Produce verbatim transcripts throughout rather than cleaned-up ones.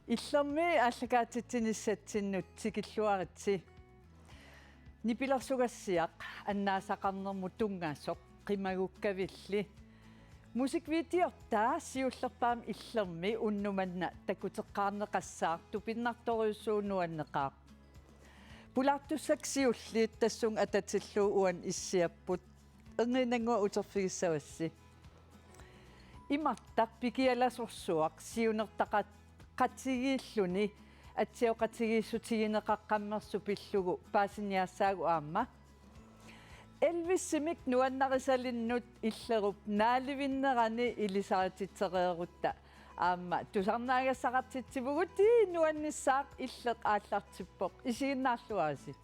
Illermi aallakaatitsinissatsinnut tikilluaritsi. Nipilersugassiaq annaasaqarnermut tunngasoq Qimagukkavilli. Musikvideortaa siullerpaamik Illermi unnuk manna takuteqqaarneqassaaq tupinnartorujussuuvoq, nuanneqaaq. Pulaartussakka siulliit tassunga atatillugu uani issiapput. Erniinnannguaq uterfigissavassi. Imartaq pikialasorsuaq siunertaqaqatigiilluni atsioqatigiissutigineqaqqammersoq pillugu paasiniaassaagut aamma. Elvisimik nuannarisalinnut Illerup naalivinnerani ilisarititsereerutta aamma tusarnaagassaqartitsivugut. Ii, nuannissaaq, Illeq aallartippoq, isiginnaarluarisi.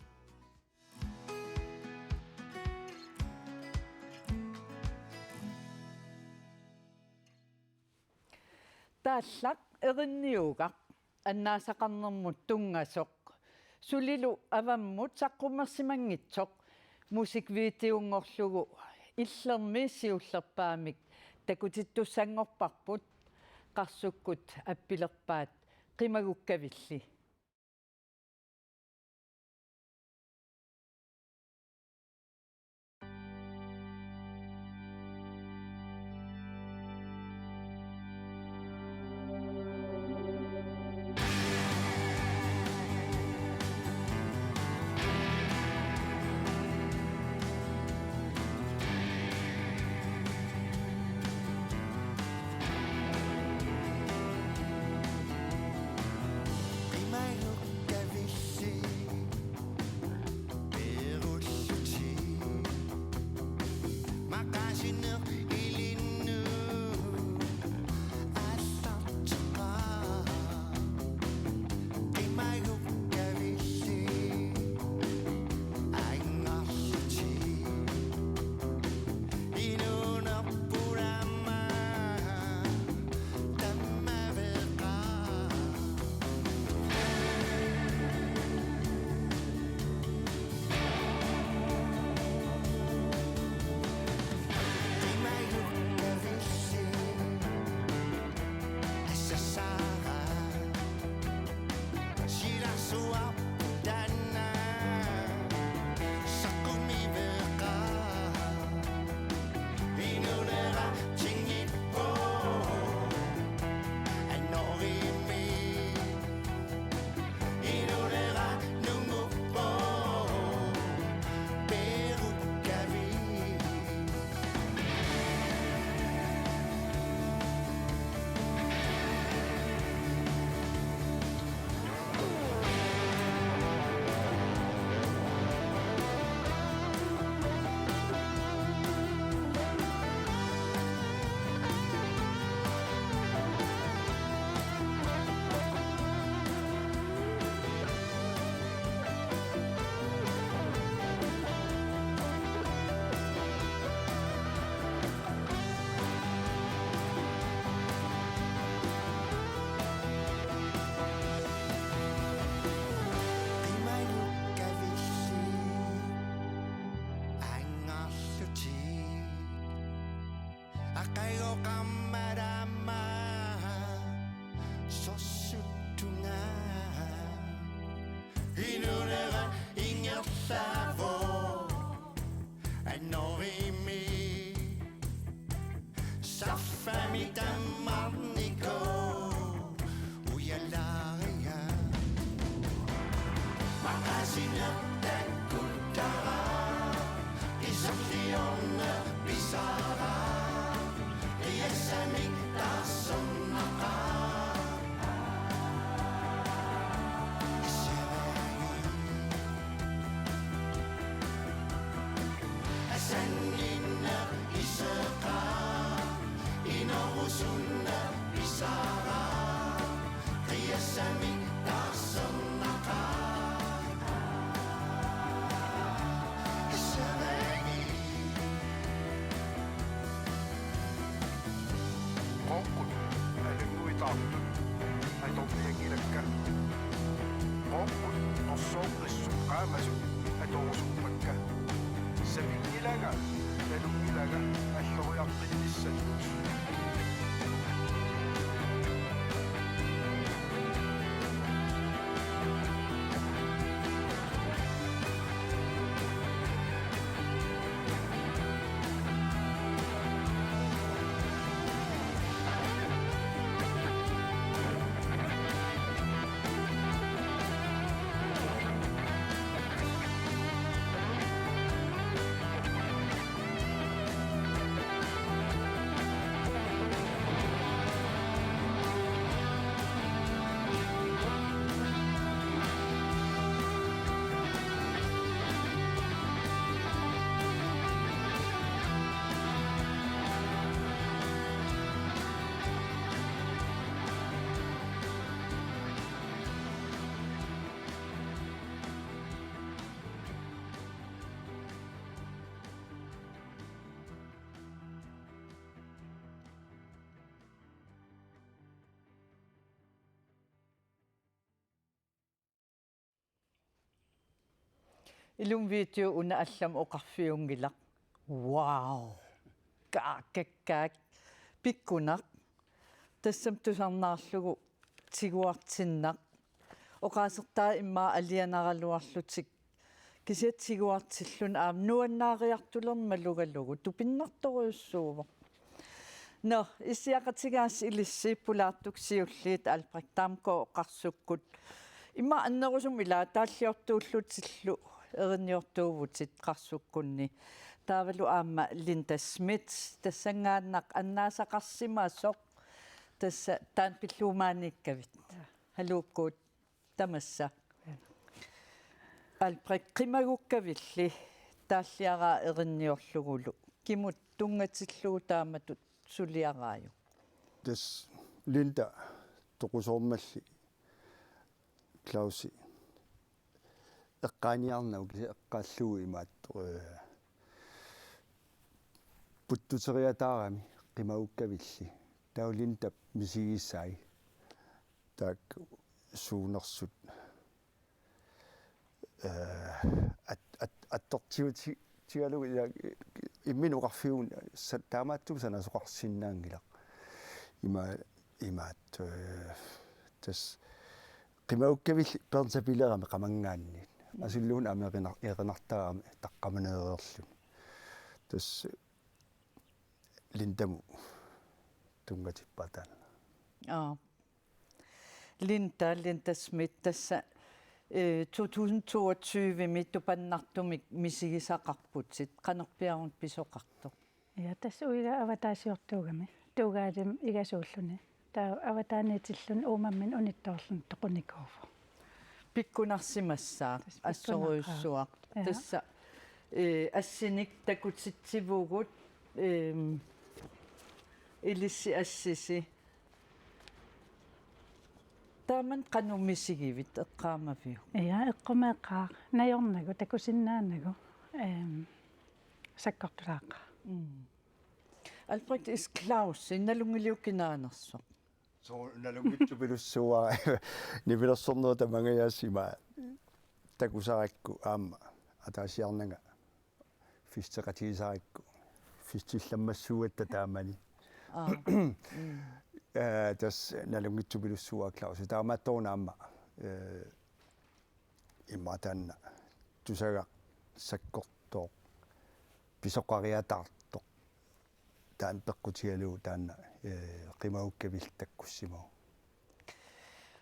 Taallaq erinniugaq annaasaqarnermut tunngasoq, sulilu avammut saqqummersimanngitsoq, musikvideonngorlugu Illermi siullerpaamik takutittussanngorparput, qarsukkut appilerpaat Qimagukkavilli. Aqagu qammarama sorsuttunga. Inunera ingerlavoq anorimi. Saffami tammarnikoq ujalariga. Maqasineq takkuttara, iserliorneq pisara, qiassamik taarsernaqa. Issavagi. Asanninneq iseqaaq, inorusunneq pisara, qiassamik taarsernaqa. Issavagi. Qooqqut alannguitaartut atornianngilakka. Qooqqut qorsoornissut qaamasut atorusuppakka. Sapinngilaanga, nalunngilanga alloriaqqinnissannut. Ilumut video una allamik oqarfiunngilaq. Wow. Kaak, kaak, kaak. Pikkunaq. Tassami tusarnaarlugu tiguartinnaq. Oqaasertaa immaqa alianaraluarlutik. Kisianni tiguartilluni aamma nuannaariartulermat malugalugu tupinnartorujussuuvoq. Nå, issiaqatigaassi ilissi pulaartukkut siulliit Albrecht Damgaard Qarsukkut. Immaqa annerusumik ilaa taalliortuullutillu erinniortuuvutit Qarsukkunni. Taavalu aamma Linda Schmidt, tassanngaannaq annaasaqarsimasoq, tassa taanna pillugu maaniikkavit. Haluukkuut tamassa. Albrecht, qimagukkavilli taalliaraa erinniorlugulu. Kimut tunngatillugu taamatut suliaraajuk? Tassa Linda toqusoormalli Clausi eqqaaniarnagu kisianni eqqaallugu imaattoq, eh, puttuteriataarami qimagukkavilli. Taava Lindap misigisai. Taakku suunersut, eh, at-, at-, attortiuti-, tigalugu ila imminut oqarfiuvoq sa-, taamaattumik sanasoqarsinnaanngilaq. Ima-, imaat, eh, tassa qimagukkavilli peernasapilerami qamanngaanniit. Asulluunniit aamma erinar-, erinartarami taqqamaneereerluni. Tassa Lindamut tunngatippaa taanna. Aa. Linda, Linda Schmidt, tassa, eh, to tusind toogtyve-mi tupannartumik misigisaqarputit, qanorpiaruna pisoqartoq? Ja, tassa uiga avataasiortuugami, Tuugaalimmi igasuulluni. Taava avataaniitilluni uumamminnut unittoorluni toqunikuuvoq. Pikkunarsimassaaq, tassa pikkunaqaaq. Assorujussuaq. Ja. Tassa, eh, assinik takutitsivugut, ehm, ilissi assisi. Taamani qanoq misigivit, eqqaamaviuk? Ja, eqqumeeqqaaq. Najornagu, takusinnaanagu. Ehm, sakkortulaaqaaq. Mm. Albrecht Claus, nalunngiliuk kinaanersoq? Soorlu nalunngitsupilussuuara nipilersornerup tamangajaasa ima takusarakku aamma ataasiarnanga festeqatigisarakku festillammassuugatta taamani. Aa. Mm. Eh, tassa nalunngitsupilussuuara Claus. Taamaattoruna aamma, eh, immaqa taanna tusagaq sakkortooq pisoqariataartoq. Taanna peqqutigalugu taanna, eh, qimagukkavilli takkussimavoq.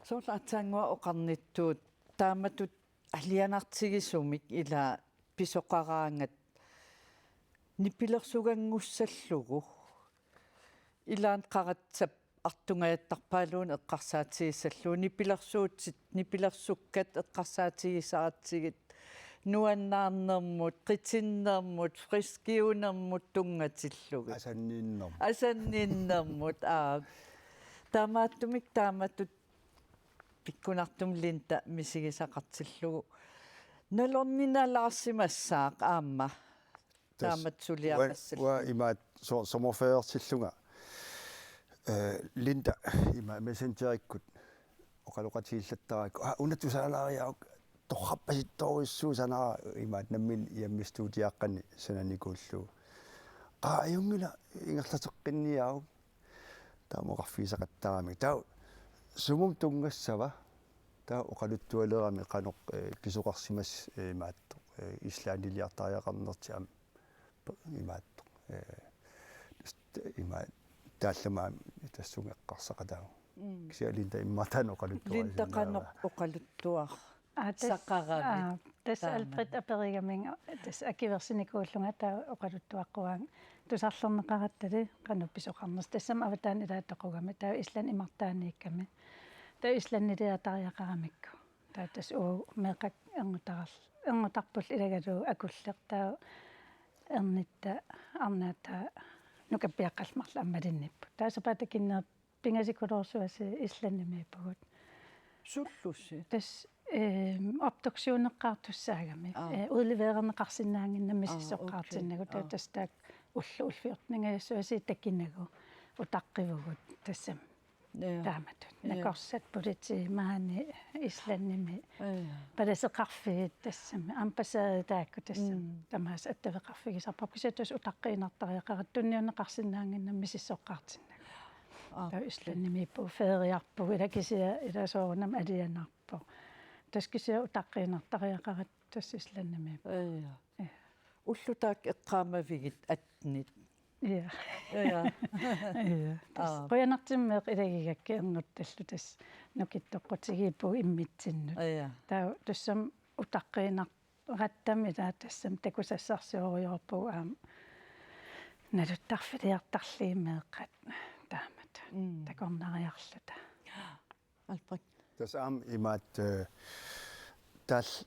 Soorlu aatsaannguaq oqarnittut taamatut alianartigisumik ila pisoqaraangat nipilersuganngussallugu. Ilaanni qaratsap artungajattarpaaluunniit eqqarsaatigissallugu, nipilersuutit, nipilersukkat eqqarsaatigisaratsigit nuannaarnermut, qitinnermut, friskiunermut tunngatilugu. Asanninnermut. Asanninnermut, aa. Taamaattumik taamatut pikkunartumik Linda misigisaqartillugu. Nalorninalaarsimassaaq aamma. Tassa taamatut suliaqassallugu. Uanga, uanga imaattoq so-, sommerferiertillunga, eh, Linda ima Messengerikkut oqaloqatigillattarakku. Aa, una tusaalaariaruk torrapasittorujussuuvoq sanara imaattoq nammineq hjemmestudiaqqanik sananikuullugu. Qaa, ajunngilaq ingerlateqqinniaruk. Taama oqarfigisaqattaarami. Taava sumut tunngassava? Taava oqaluttualerami qanoq, eh, pisoqarsimas-, eh, imaattoq, eh, Islandiliartariaqarnertik aamma pe-, imaattoq, eh, ima taallama aamma tassunga eqqarsaqataagut. Mm. Kisianni Linda immaqa taanna oqaluttuarisinnaavaa. Linda qanoq oqaluttuar-, aa, tassa, saqaravit. Aa, tassa taama. Albrecht aperigamiuk tassa akuersinikuullunga taava oqaluttuaqquaanga tusarlerneqarattali qanoq pisoqarnersoq. Tassami avataani ilaa toqugami, taava Islandip imartaaniikkami. Taava Islandiliartariaqaramikku. Taava tassa uagut meeqqakka erngutaral-, ernguttarpullu ilagalugu akulleq, taava ernitta arnaata nukappiaqqallu marluk aamma malinnipput. Taava sapaatip akunnerani pingasukkuloorusuasi Islandimiippugut. Sullusi? Tassa, ehm, obduktioneqqaartussaagami. Aa. Eh, udlevererneqarsinnaannginnami. Aa, misissoqqaartinnagu. Okay. Taava, aa, tassa taakku ullut ullut fjorteningajassuasi takinagu utaqqivugut tassami. Ja. Taamatut. Ja. Nakorsat, politiit maani Islandimi. Ja. Palaseqarfiit tassami. Ambassadit taakku tassami. Mm. Tamaasa attaveqarfigisarput. Kisianni tassa utaqqiinnartariaqarami tunniunneqarsinnaannginnami misissoqqaartinnagu. Aa. Taava Islandimiippugut, feriarpugut, ila kisianni ila soorunami alianarpoq. Tassa kisianni utaqqiinnartariaqarami tassa Islandimiippugut. Ja. Ja. Ullut taakku eqqaamavigit attenit. Ja. Ja. Ja. Tassa. Aa. Qujanartumik ilagigakkit ernguttallu tassa nukittoqqutigiippugut immitsinnut. Ja. Taava tassami utaqqiinnartaratta taava tassami takusassarsiorujussuuvoq aamma naluttarfiliartarlugit meeqqat taamatut. Mm. Takornariarluta. Alfred. Tassa aamma imaattoq, eh, taal-,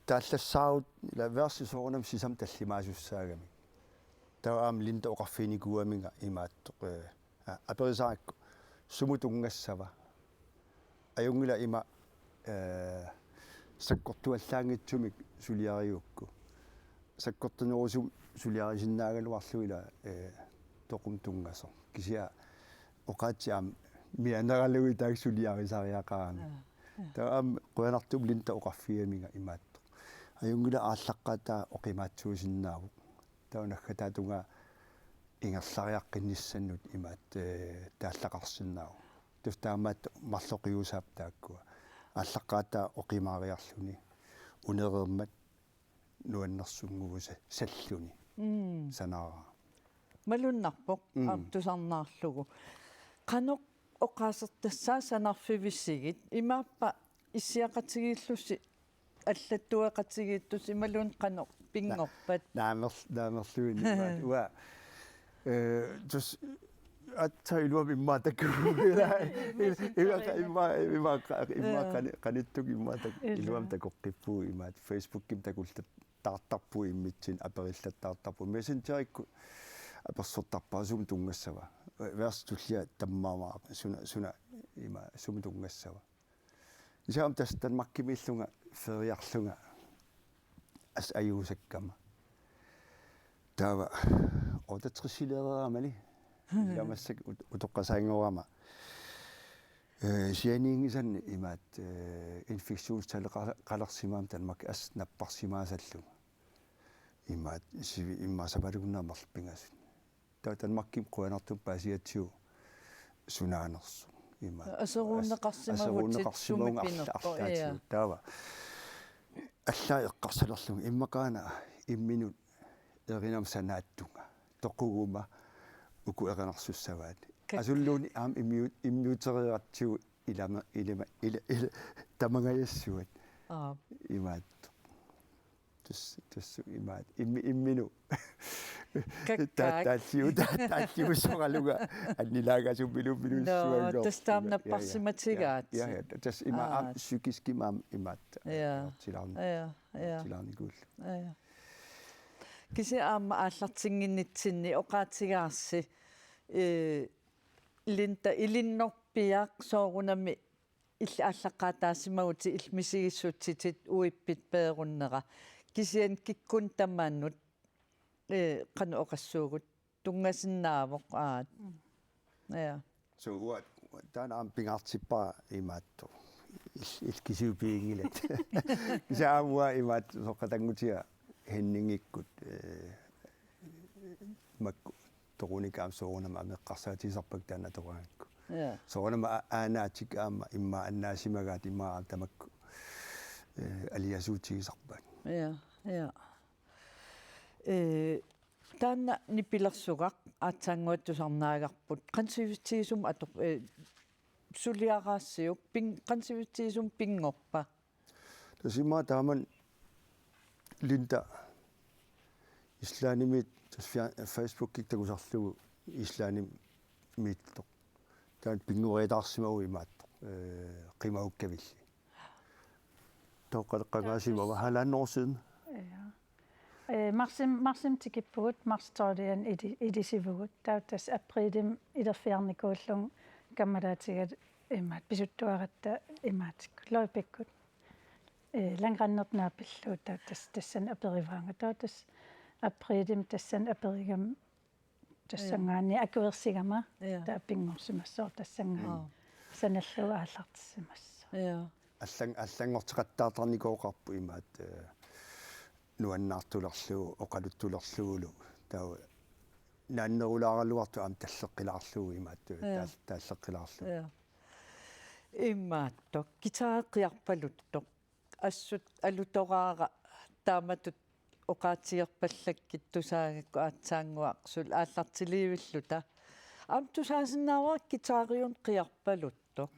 taallassaarut ila versi soorunami sisamat tallimaasussaagami. Taava aamma Linda oqarfiginikuugaminga imaattoq, eh, a-, aperisakka sumut tunngassava. Ajunngilaq ima, eh, sakkortuallaanngitsumik suliarigukku. Sakkortunerusumik suliarisinnaagaluarlugu ila, eh, toqumut tunngasoq. Kisianni oqaatsit aamma mianeralugit taakku suliarisariaqarami. Ja, ja. Taava aamma qujanartumik Linda oqarfigigaminga imaattoq. Ajunngilaq aallaqqaataa oqimaatsuusinnaavoq. Taava naggataata tungaa ingerlariaqqinnissannut imaattoq, eh, taallaqarsinnaavoq. Tassa taamaattoq marloqiusaappat taakkua. Aallaqqaataa oqimaariarluni. Unereermat nuannersunnguusalluni. Mm. Sanaara. Malunnarpoq, mm, aamma tusarnaarlugu. Qanoq oqaasertassaat sanarfivisigit, imaappa issiaqatigiillusi allattueqatigiittusi imaluunniit qanoq pinngorpat? Na-, naamer-, naamerluinnaq. Uanga, eh, tassa aatsaat iluamik immaqa takuuvoq. Immaqa, immaqa, immaqa, immaqa, ja, qani-, qanittukkut immaqa tak-, ja, iluamik takoqqippugut imaattoq. Facebookimi takullattaartarpugut immitsinnut, aperillattaartarpugut. Messengerikkut apersortarpara sumut tunngassava. Versi tullia tammaamaa, suna, suna ima, sumut tunngassava. Kisianni aamma tassa Danmarkimiillunga feriarlunga assut ajuusakkama. Taava otteogtresileereeramali. Ilaa massakkut ut-, utoqqasaanngorama. Eh, sianiinngisannik imaattoq, eh, infektionstaleqa-, qalersimammata Danmarkimi assut napparsimaasallugu. Imaattoq sivi-, immaqa sapaatip akunnera marluk pingasut. Taava Danmarkimi qujanartumik paasigatsigu sunaanersoq. Imaattoq. Aseruunneqarsimavutit, aseruunneqarsimavunga sumi arla-, pinerpoq, arlaatigut. Ja. Taava allaat eqqarsalerlunga immaqaana imminut erinama sanaattunga. Toquguma uku erinarsussavaat. Kak. Asulluunniit aamma immiu-, immiutereeratsigu ilama, ilama, ila, ila, tamangajassuat. Aap. Imaattoq. Tassa, tassa imaattoq. Immi-, imminut. Kak, ta-, kak. Taalliu-, ta-, taalliussoralunga annilaangasumilummilussuanngorpunga. Nå, tassa taama napparsimatigaat. Ja, ja. Ja, ja. Tassa ima aamma, aap, psykiskimik aamma imaattoq. Ja. Tilaarn-, ja, ja, tilaarnikuullugu. Ja, ja. Kisianni aamma aallartinnginnitsinni oqaatigaassi, eh, Linda, ilinnorpiaq soorunami illit aallaqqaataasimagutit, illit misigissutsitit uippit peerunnera. Kisianni kikkunnut tamaannut, eh, qanoq oqassuugut, tunngasinnaavoq, aat. Mm. Ja. So, uanga, taanna aamma pingaartippara imaattoq. Il-, illit kisiat piginngilatit. Kisianni aamma uanga imaattoq soqatanngutiga Henningikkut, eh, makku toqunikka aamma soorunami aamma eqqarsaatigisarpakka taanna atoraangakku. Ja. Soorunami a-, aanaatik aamma immaqa annaasimagaat immaqa aamma tamakku, eh, aliasuutigisarpaat. Ja, ja. Eh, taanna nipilersugaq aatsaannguaq tusarnaagarput. Qanoq sivisuumik ator-, eh, suliaraassiuk, pin-, qanoq sivisuumik pinngorpa? Tassa immaqa taamani Linda Islandimiit tassa fia-, Facebookikkut takusarlugu Islandimiittoq. Taanna pinngoriataarsimavoq imaattoq, eh, qimagukkavilli. Toqqaleqqangaasimava halvanden år siden. Ja. Eh, marsimi, marsimi tikippugut, mars tolvianni ili-, ilisivugut. Taava tassa apriilimi ilerfiarnikuullunga kammalaatiga imaattoq pisuttuaratta imaatikkut, løjpikkut. Eh, langrendertut naapillugu taava tas-, tassani aperivaannga. Taava tassa apriilimi tassani aperigami tassanngaanniit akuersigama. Ja. Taava pinngorsimassaaq tassanngaanniit. Aa. Sanallugu aallartissimassaaq. Ja. Allan-, allanngorteqattaartarnikooqarpoq imaat, eh, nuannaartulerlugu, oqaluttulerlugulu. Taava naannerulaaraluartoq aamma talleqqilaarlugu imaat, eh, Ja. taal-, taalleqqilaarlugu. Ja. Imaattoq, guitari qiarpaluttoq. Assut alutoraara taamatut oqaatigerpallakkit tusaagakku aatsaannguaq suli aallartiliivilluta. Aamma tusaasinnaavara guitariuna qiarpaluttoq.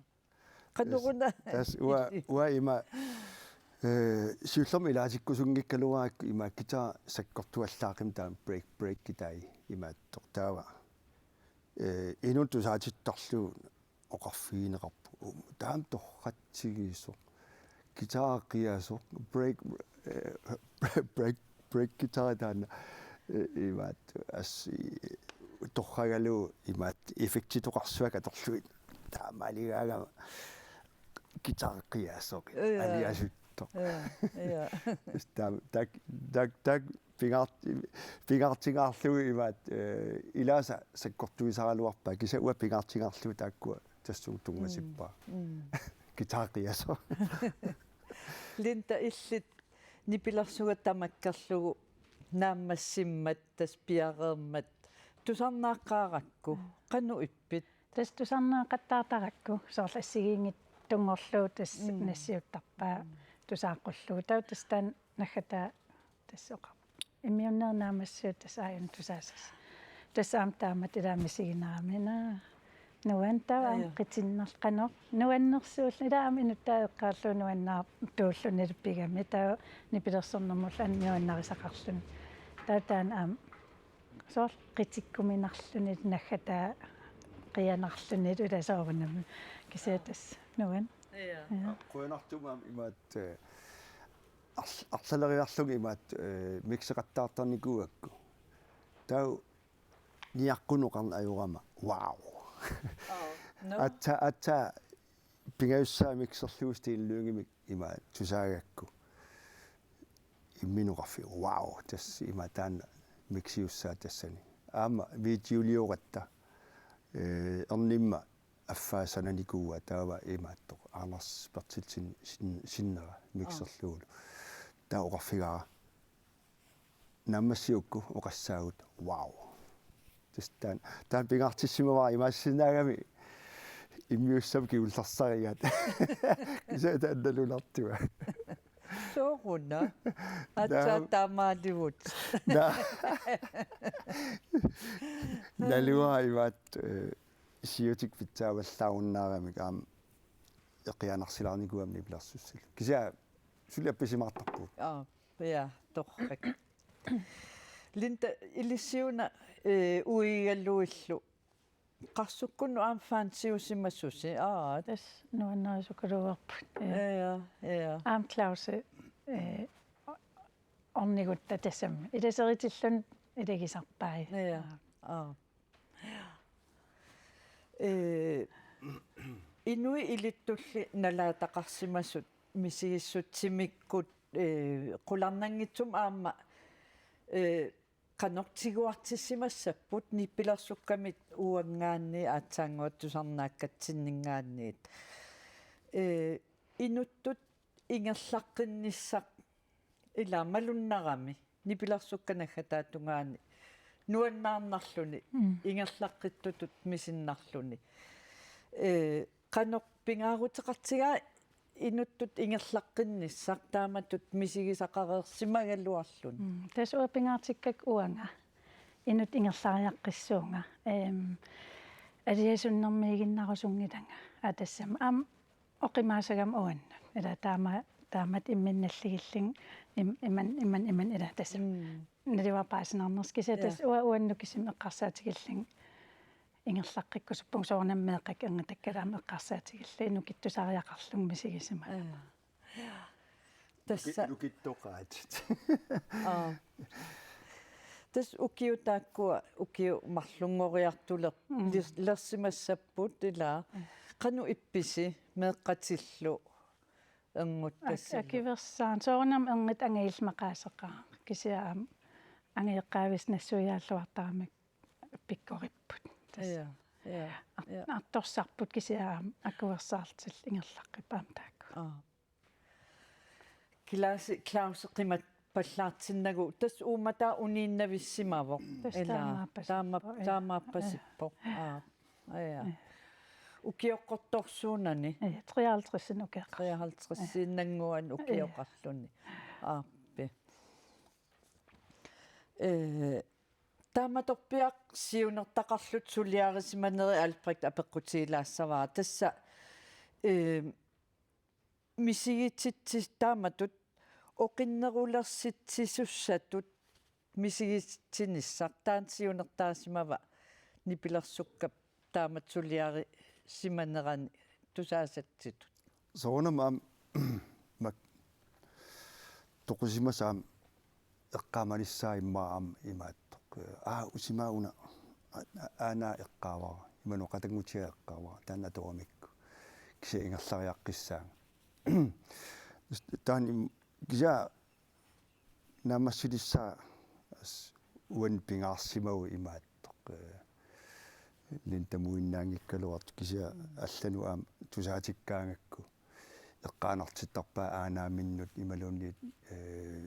Qanoruna. Tas-, tas-, uanga, uanga ima, eh, siullermik ilaatikkusunngikkaluarakku ima guitari sakkortuallaaqimmat taama break, break guitari imaattoq taava. Eh, inunnut tusaatittarlugu oqarfigineqarpoq. Taama torratsigisoq. Guitari qiasoq. Break, eh, break, break guitari taanna. Eh, imaat, assi, torragalugu imaat effektitoqarsuaq atorlugit. Taamaaligaangama guitari qiasoq. Ja. Aliasuttoq. Ja, ja. Taama, taak, taak, taak, pingaart-, pingaartingaarlugu imaat, eh, ilaasa sakkortuisaraluarpaa, kisianni uanga pingaartingaarlugu taakkua tassunga tunngasippara. Mm, mm. Guitari qiasoq. Linda, illit nipilersuga tamakkerlugu naammassimmat, tassa piareermat tusarnaaqqaarakku, qanoq ippit? Tassa tusarnaaqattaartarakku, soorlu assigiinngitsunngorlugu tassa Mm. nassiuttarpaa Mm. tusaaqqullugu. Taava tassa taanna naggataa tassa oqa-, immiunnerit naammassisut tassa aajuna tusaasassat. Tassa aamma taamatut ilaa misiginarami, naa. Nuann-, taava aamma Aja. qitinnerl-, qanoq. Nuannersuulluni, ilaa aamma inuttaat eqqaarlugu nuannaartuullunilu pigami. Taava nipilersornermullu aamma nuannarisaqarluni. Taava taanna aamma soorlu qitikkuminarluni, naggataa qianarluni, ilaa soorunami. Kisianni tassa nuann-. Ja. Ja. Qujanartumik aamma imaat, eh, arl-, arlaleriarlunga imaat, eh, mixeqattaartarnikuugakku. Taava niaqqunoqarneq ajorama. Wow. Oh, no. Aatsaat, aatsaat pingajussaa mixerlugu Steen Lyngemik ima tusaagakku. Imminut oqarfigaara, wow, tassa ima taanna mixiussaaq tassani. Aamma videolioratta, eh, ernimma affaa sananikuuaa taava imaattoq. Anders Berthelsen sin-, sinnera mixerlugulu. Taava oqarfigaara. Naammassiuk oqassaagut, wow. Tassa taanna, taanna pingaartissimavara, imaassinnaagami immiussamik kingullersarigaat. Kisianni taanna nalunartua. Sooruna? Aatsaat Naa- taamaalivut. Naa-, naluara imaat, eh, siutik pitsaavallaarunnaarami aamma eqianarsilaarnikuugami nipilersussillunga. Kisianni suli appisimaartarpugut. Aa, ja, torrak. Linda, ilissiuna, eh, uigaluillu. Qarsukkunnut aamma fansiusimasusi, aat? Tassa nuannerusukuluuarput. Eh. Ja, ja. Aamma Clausi, eh, ornigutta tassami. Ilaseritilluni ilagisarpai. Ja, aap. Eh, inuit ilittulli nalaataqarsimasut misigissutsimikku, eh, qularnanngitsumik aamma, eh, qanoq tiguartissimassapput nipilersukkamit uanngaanniit aatsaannguaq tusarnaakkatsinninngaanniit. Eh, inuttut ingerlaqqinnissaq ilaa malunnarami, nipilersukkat naggataata tungaani nuannaarnarluni, mm, ingerlaqqittutut misinnarluni. Eh, qanoq pingaaruteqartigaa inuttut ingerlaqqinnissaq taamatut misigisaqareersimagaluarluni? Mm, tassa uanga pingaartikkakka uanga. Inuttut ingerlariaqqissuunga. Ehm, aliasunnermiiginnarusunngilanga. Aa, tassami. Aamma oqimaasagama uannut. Ilaa taama-, taamatut imminnut nalligillunga im-, imannak, imannak, imannak ilaa tassami. Mm. Naluara paasinarnersoq kisianni, ja, tassa uanga uannut kisimik eqqarsaatigillunga ingerlaqqikkusuppunga soorunami meeqqakka erngatakkalu aamma eqqarsaatigillunga nukittusariaqarlunga misigisimagama. Ja. Tassa. Nuki-, nukittoqaatit. Aa. Tassa ukiut taakkua, ukiut marlunngoriartuler-, mm, ler-, lersimassapput ilaa. Mm. Qanoq ippisi meeqqatillu ernguttassilu? Ak-, akuersaarnanga. Soorunami ernutaq angajulleq maqaaseqaaq. Kisianni aamma angajoqqaavisa nassuiaalluartaramik pikkoripput. Tassa. Ja, ja, ja. Artorsarput kisianni akuersaarlutillu ingerlaqqipput aamma taakku. Aa. Klaus, Klaus qimat pallaartinnagu tassa uummataaq uniinnavissimavoq. Tassa. Ilaa, taamaappasippoq, taama-, ja. Taamaappasippoq. Ja. Aa. Aa, ja. Ja. Ukioqqortorsuunani. Ja, treoghalvtredsinik ukioqarluni. Treoghalvtredsiinnannguani, ja, ukioqarluni. Aappi. Ee, taamatorpiaq siunertaqarluta suliarisimaneri Albrecht apeqqutigilaassavara. Tassa, ee, misigititsi-, taamatut oqinnerulersitsisussatut misigitsinissaq taanna siunertaasimava nipilersukkap taamatut suliarisimanerani tusaasatsitut? Soorunami aamma mak-, toqusimasaq aamma eqqaamanissaa immaqa aamma imaattoq. Aa, usimaa una a-, a-, aanaa eqqaavara. Imaluunniit qatanngutiga eqqaavara. Taanna atoramikku. Kisianni ingerlariaqqissaanga. Taanna im-, kisianni naammassilissaa as-, uani pingaarsimavoq imaattoq. Ee, Lindamuinnaanngikkaluartoq kisianni allanut aamma tusaatikkaangakku. Eqqaanartittarpaa aanaaminnut imaluunniit, ee,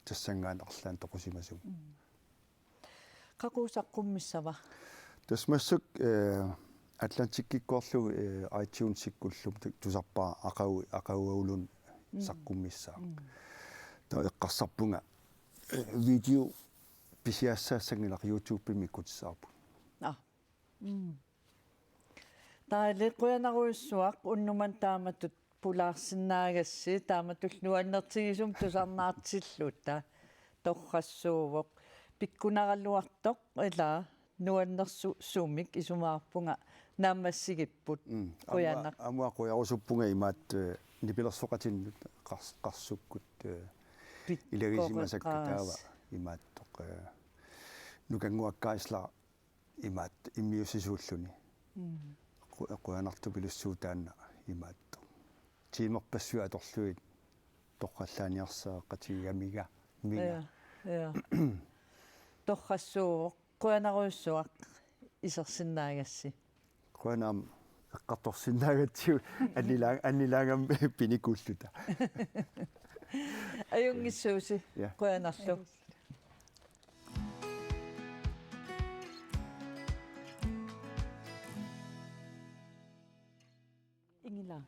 tassanngaannaq arlaannik toqusimasumik. Mm. Qaqugu saqqummissava? Tassa massakkut, eh, Atlantikkikkoorlugu, eh, iTunesikkullu tu-, tusarpara aqagu-, aqaguagulluunniit, mm, saqqummissaaq. Mm. Taava eqqarsarpunga, eh, video pisiassaassanngilara, YouTubemi ikkutissavarput. Aa. Mm. Taali, qujanarujussuaq unnuk manna taamatut pulaarsinnaagassi, taamatullu nuannertigisumik tusarnaartilluta. Torrassuuvoq. Pikkunaraluartoq, ilaa, nuannersu-, sumik isumaqarpunga naammassigipput. Mm. Qujanaq. Aamma, aamma qujarusuppunga imaattoq, eh, nipilersoqatinnut qars-, qarsukkut, eh, pikkoreqaas, ilagisimasakka taava imaattoq, eh, nukannguakkaasla imaattoq immiussisuulluni. Mm. Qu-, qujanartupilussuuvoq taanna imaattoq. Tiimerpassuit atorlugit torrallaaniarsareqatigigamiga, miga. Ja, ja. Torrassuuvoq. Qujanarujussuaq isersinnaagassi. Qujanaq aamma eqqartorsinnaagatsigu annilaa-, annilaangamik pinikuulluta. Ajunngissuusi. Ja. Qujanarlu. Ingila.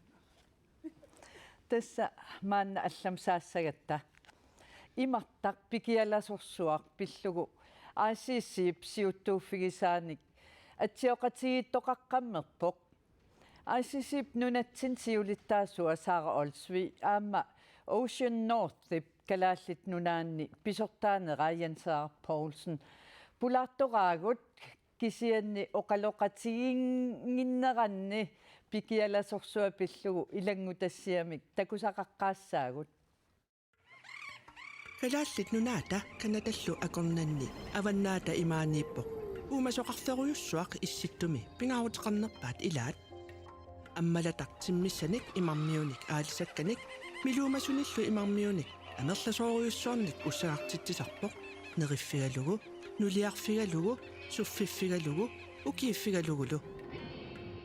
Tassa maanna allamut saassagatta. Imartaq pikialasorsuaq pillugu I C C-p siuttuuffigisaanik atsioqatigiittoqaqqammerpoq. I C C-p nunatsinni siulittaasua Sara Olsvig aamma Ocean Northip Kalaallit Nunaanni pisortaanera Jens Sara Poulsen pulaartoraagut, kisianni oqaloqatigiinnginneranni pikialasorsuaq pillugu ilanngutassiamik takusaqaqqaassaagut. Kalaallit Nunaata Canadallu akornanni Avannaata Imaaniippoq. Uumasoqarferujussuaq Issittumi pingaaruteqarnerpaat ilaat. Ammalataq timmissanik imarmiunik aalisakkanik, miluumasunillu imarmiunik amerlasoorujussuarnik ussagartitsisarpoq, neriffigalugu, nuliarfigalugu, suffiffigalugu, ukiiffigalugulu.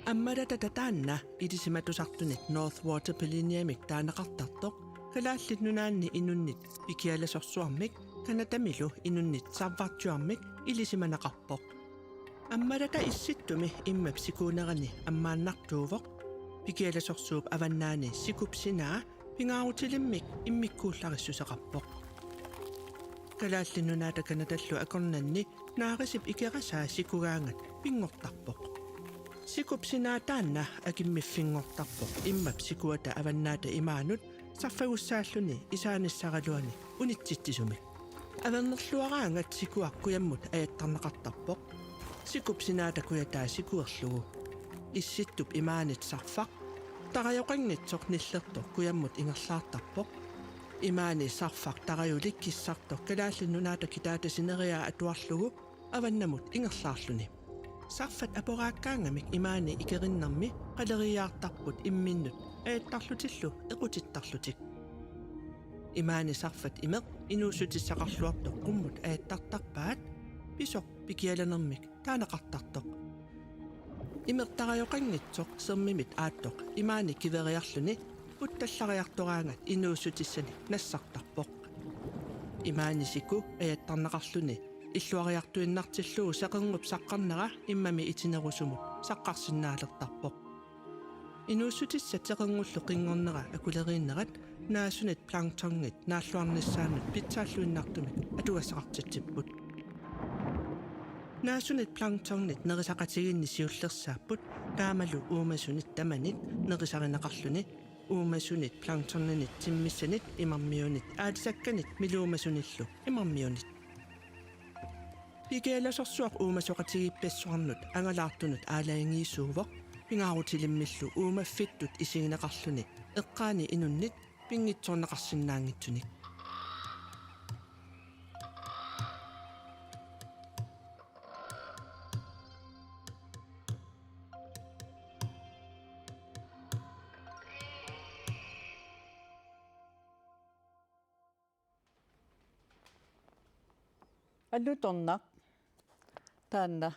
Ammalatata taanna ilisimatusartunit North Water Polynyamik taaneqartartoq, Kalaallit Nunaanni inunnit pikialasorsuarmik, Canadamilu inunnit sarvarjuarmik ilisimaneqarpoq. Ammalata Issittumi immap sikuunerani ammaannartuuvoq. Pikialasorsuup avannaani sikup sinaa pingaarutilimmik immikkuullarissuseqarpoq. Kalaallit Nunaata Canadallu akornanni naarisip ikerasaa sikugaangat pinngortarpoq. Sikup sinaa taanna akimmiffinngortarpoq immap sikuata Avannaata Imaanut sarfagussaalluni isaanissaraluani unitsitsisumik. Avernerluaraangat sikuaq kujammut ajattarneqartarpoq. Sikup sinaata kujataa sikuerlugu. Issittup imaanit sarfaq tarajoqanngitsoq nillertoq kujammut ingerlaartarpoq. Imaani sarfaq tarajulik kissartoq Kalaallit Nunaata kitaata sineriaa atuarlugu avannamut ingerlaarluni. Sarfat aporaakkaangamik imaani ikerinnermi qaleriiaartarput imminnut ajattarlutillu equtittarlutik. Imaani sarfat imeq inuussutissaqarluartoq qummut ajattartarpaat, pisoq pikialanermik taaneqartartoq. Imertarajoqanngitsoq sermimit aattoq imaani kiveriarluni puttallariartoraangat inuussutissanik nassartarpoq. Imaani siku ajattarneqarluni illuariartuinnartillugu seqernup saqqarnera immami itinerusumut saqqarsinnaalertarpoq. Inuussutissat seqernullu qinngornera akuleriinnerat naasunit planktonit naalluarnissaannut pitsaalluinnartumik atugassaqartitsipput. Naasunit planktonit nerisaqatigiinni siullersaapput taamalu uumasunit tamanit nerisarineqarluni uumasunit planktoninit timmissanit imarmiunit aalisakkanit miluumasunillu imarmiunit. Pikialasorsuaq uumasoqatigiippassuarnut angalaartunut aalajangiisuuvoq, pingaarutilimmillu uumaffittut isigineqarluni eqqaani inunnit pinngitsoorneqarsinnaanngitsunik. Alutornaq taanna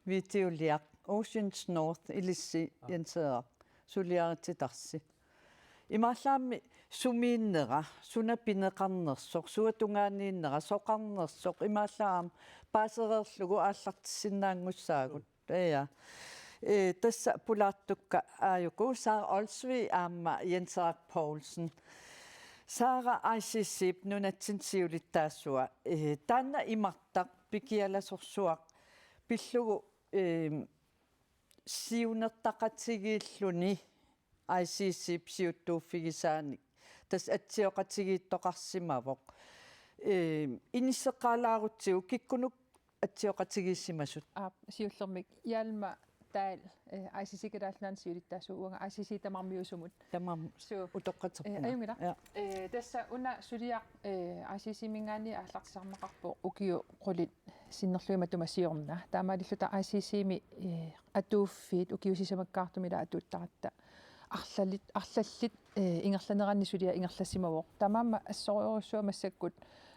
videoliaq Oceans North ilissi Jens Henrik suliarititarsi. Imaallaammi sumiinnera, suna pineqarnersoq, suatungaaniinnera, soqarnersoq, imaallaammi paasereerlugu aallartissinnaanngussaagut. Ja. Eh, tassa pulaartukka aajuku Sara Olsvig aamma Jens Henrik Poulsen. Sara I C C-p nunatsinni siulittaasua. Eh, taanna imartaq pikialasorsuaq pillugu, eh, siunertaqatigiilluni I C C-p siuttuuffigisaanik. Tassa atsioqatigiittoqarsimavoq. Eh, inisseqqaalaarutsigu kikkunuku atsioqatigiissimasut? Aap, siullermik Hjalmar Dahl, eh, I C C Kalaallit Nunaanni siulittaasuuvoq, uanga I C C tamarmiusumut. Tamarmi-, suu, utoqqatserpunga. Eh, ajunngilaq. Ja. Eh, tassa una suliaq, eh, I C C-minngaanniit aallartisarneqarpoq ukiut qulit sinnerlugit matuma siorna. Taamaalilluta I C C-mi, eh, atuuffiit ukiut sisamakkaartumik ila atuuttaratta arlallit, arlallit, eh, ingerlaneranni suliaq ingerlassimavoq. Taamaammat assorujussuaq massakkut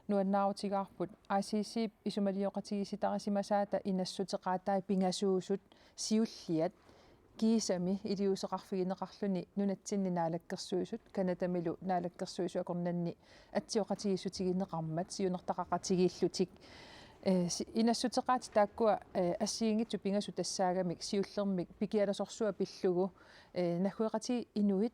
nuannaarutigaarput I C C-p isumalioqatigiissitarisimasaata inassuteqaatai pingasuusut siulliat kiisami iliuuseqarfigineqarluni nunatsinni Naalakkersuisut, Canadamilu Naalakkersuisut akornanni atsioqatigiissutigineqarmat siunertaqaqatigiillutik. Eh, si-, inassuteqaatit taakkua, eh, assigiinngitsut pingasut tassaagamik siullermik pikialasorsuaq pillugu, eh, naggueqatigiit inuit,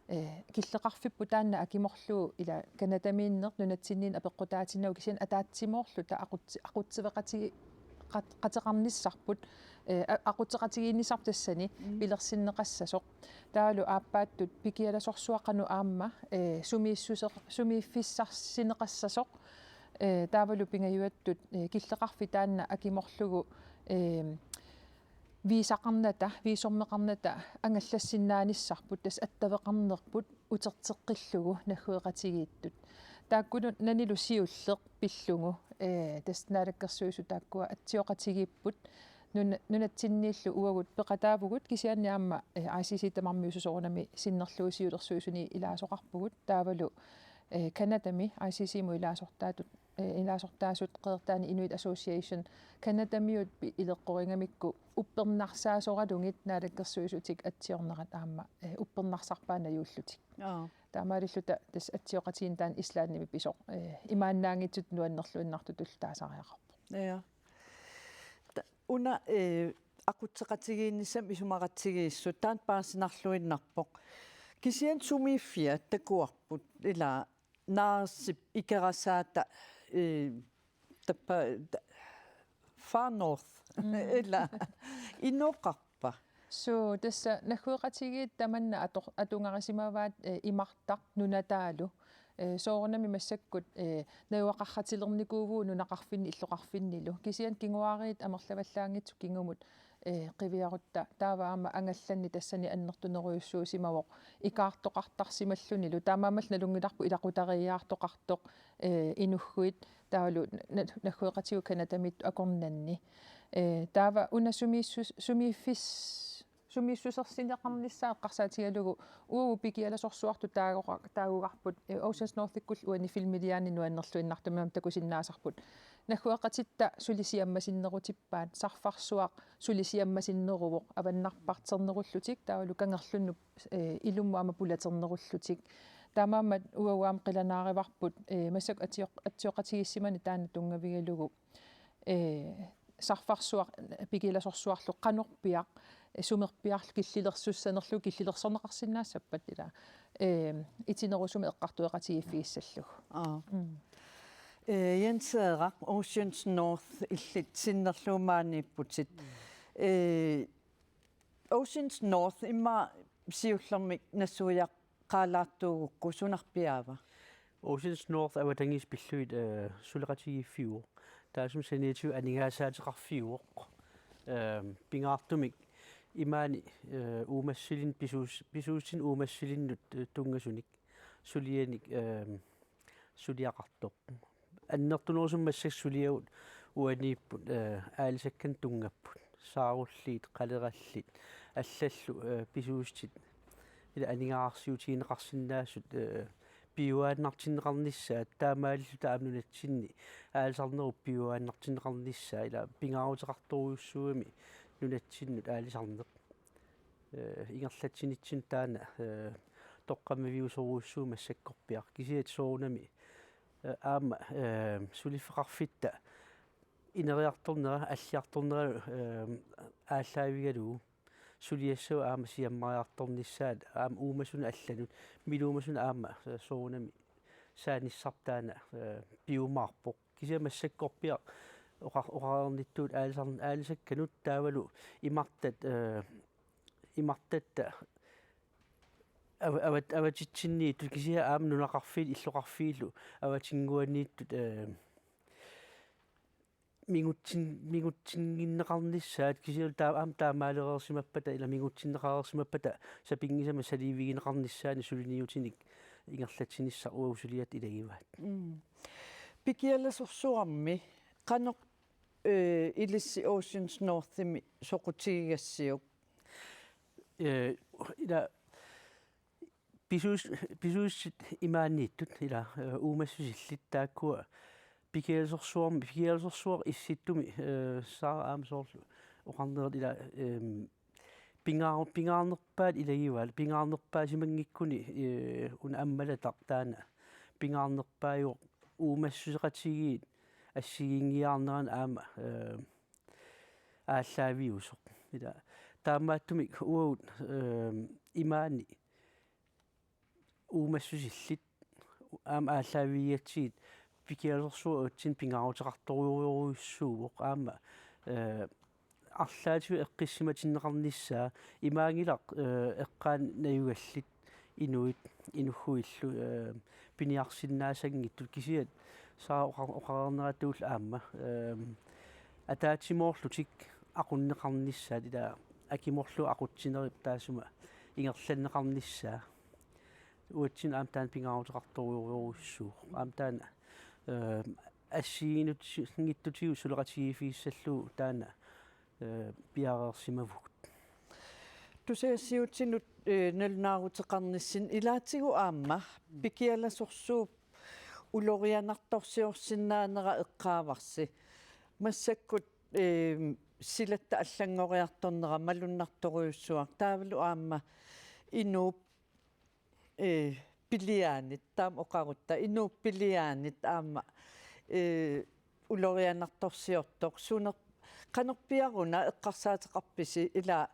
eh, killeqarfipput taanna akimorlugu ila Canadamiinneq nunatsinniinneq apeqqutaatinnagu kisianni ataatsimoorluta aqutsi-, aqutsiveqatigi-, qat-, qateqarnissarput, eh, a-, aqutseqatigiinnissarput tassani, mm, pilersinneqassasoq. Taavalu aappaattut pikialasorsuaq qanoq aamma, eh, sumiissuser-, sumiiffissarsineqassasoq, eh, taavalu pingajuattut, eh, killeqarfik taanna akimorlugu, eh, viisaqarnata, viisormeqarnata angallassinnaanissapput, tassa attaveqarnerput uterteqqillugu naggueqatigiittut. Taakkunanilu siulleq pillugu, eh, tassa Naalakkersuisut taakkua atsioqatigiipput, nuna-, nunatsinniillu uagut peqataavugut kisianni aamma, eh, I C C tamarmiusut soorunami sinnerlugit siulersuisuni ilaasoqarpugut. Taavalu, eh, Canadami I C C-mut ilaasortaatut, eh, ilaasortaasut Qeqertaani Inuit Association Canadamiut pi-, ileqqorigamikku uppernarsaasoralugit Naalakkersuisutik atsiornerat aamma, eh, uppernarsarpaat najuullutik. Aa. Taamaalilluta tassa atsioqatigiinneq taanna Islandimi pisoq, eh, imaannaanngitsutut nuannerluinnartutullu taasariaqarpoq. Ja. Ta-, una, eh, aqutseqatigiinnissamut isumaqatigiissut taanna paasinarluinnarpoq. Kisianni sumiiffiat takuarput ila Naarsip Ikerasaata, eh, tappa-, ta-, Far North. Mm. Ila inoqarpa? Suu, tassa naggueqatigiit tamanna ator-, atugarisimavaat, eh, imartaq nunataalu. Eh, soorunami massakkut, eh, najugaqartilernikuuvugut nunaqarfinni illoqarfinnilu. Kisianni kinguaariit amerlavallaanngitsut kingumut, eh, qiviarutta. Taava aamma angallanneq tassani annertunerujussuusimavoq ikaartoqartarsimallunilu. Taamaammallu nalunngilarput ilaqutariiaartoqartoq, eh, inughuit. Taavalu na-, naggueqatigut Canadamiittut akornanni. Eh, taava una sumiissus-, sumiiffis-, sumiissusersineqarnissaa eqqarsaatigalugu uagut pikialasorsuartut taagoqa-, taagugarput, eh, Oceans Northikkullu uani filmiliaani nuannerluinnartumik aamma takusinnaasarput. Naggueqatitta suli siammasinnerutippaat, sarfarsuaq suli siammasinneruvoq avannarparternerullutik taavalu kangerlunnut, eh, ilummut aamma pulaternerullutik. Taamaammat uagut aamma qilanaarivarput, eh, massakkut atsioq-, atsioqatigiissimani taanna tunngavigalugu, eh, sarfarsuaq pikialasorsuarlu qanorpiaq, eh, sumerpiarlu killilersussanerlugu killilersorneqarsinnaassappat ila, eh, itinerusumik eqqartueqatigiiffigissallugu. Aa. Mm. Eh, Jens Erak, Oceans North illit sinnerlugu maaniipputit. Eh, Oceans North immaqa siullermik nassuiaqqaalaartuugukku sunarpiaava? Oceans North avatangiisit pillugit, eh, suleqatigiiffiuvoq. Taassuma saniatigut aningaasaateqarfiuvoq. Ehm, pingaartumik imaani, eh, uumassusilin-, pisuus-, pisuussutinik uumassusilinut, eh, tunngasunik sulianik, ehm, suliaqartoq. Annertunerusumik massakkut suliagut uaniipput, eh, aalisakkanik tunngapput. Saarulliit, qalerallit, allallu, eh, pisuussutit ila aningaasarsiutigineqarsinnaasut, eh, piujuaannartinneqarnissaat, taamaalilluta aamma nunatsinni aalisarnerup piujuaannartinneqarnissaa ila pingaaruteqartorujussuugami nunatsinnut aalisarneq. Eh, ingerlatsinitsinnut taanna, eh, toqqammaviusorujussuuvoq massakkorpiaq. Kisianni soorunami, eh, aamma, eh, suliffeqarfitta ineriartornera, alliartornera, eh, aallaavigalugu suliassavut aamma siammariartornissaat aamma uumasunut allanut, miluumasunut aamma, eh, soorunami saanissarput taanna, eh, piumaarpoq. Kisianni massakkorpiaq oqa-, oqareernittut aalisar-, aalisakkanut taavalu imartat, eh, imartatta ava-, avat-, avatitsinniittut kisianni aamma nunaqarfiit illoqarfiillu avatinnguaniittut, eh, mingutsin-, mingutsinneqarnissaat kisianni taa-, aamma taamaalereersimappata ila mingutsinneqareersimappata sapinngisamik saliivigineqarnissaannik suliniutinik ingerlatsinissaq uagut suliat ilagivaat. Mm. Pikialasorsuarmi qanoq, eh, ilissi Oceans Northimi soqutigigassiuk? Eh, ila pisuus-, pisuussutit imaaniittut ila, eh, uumassusillit taakkua pikialasorsuarmi, pikialasorsuaq Issittumi, eh, Sara aamma soorlu oqarnerat ila, ehm, pingaar-, pingaarnerpaat ilagivaat, pingaarnerpaasimanngikkuni, eh, una ammalataq taanna pingaarnerpaajuvoq uumassuseqatigiit assigiinngiiaarneranni aamma, eh, aallaaviusoq. Ila taamaattumik uagut, eh, imaani uumassusillit aamma aallaavigigatsigit pikialasorsuaq uatsinnut pingaaruteqartorujorujussuuvoq aamma, eh, arlaatigut eqqissimatinneqarnissaa imaanngilaq, eh, eqqaani najugallit inuit inughuillu, eh, piniarsinnaasanngitsut kisianni Sara oqa-, oqareerneratuullu aamma, eh, ataatsimoorlutik aqunneqarnissaat ila akimorlugu aqutsinerit taassuma ingerlanneqarnissaa. Uatsinnut aamma taanna pingaaruteqartorujorujussuuvoq. Aamma taanna, eh, assigiinngitsutigit suleqatigiiffigissallugu taanna, eh, piareersimavugut. Tusagassiuutinut, eh, nalunaaruteqarnissinni ilaatigut aamma pikialasorsuup ulorianartorsiorsinnaanera eqqaavarsi. Massakkut, eh, silatta allanngoriartornera malunnartorujussuaq taavalu aamma inuup, eh, piliaanit, taama oqarutta, inuup piliaanit aamma, eh, ulorianartorsiortoq, suner-, qanorpiaruna eqqarsaateqarpisi ila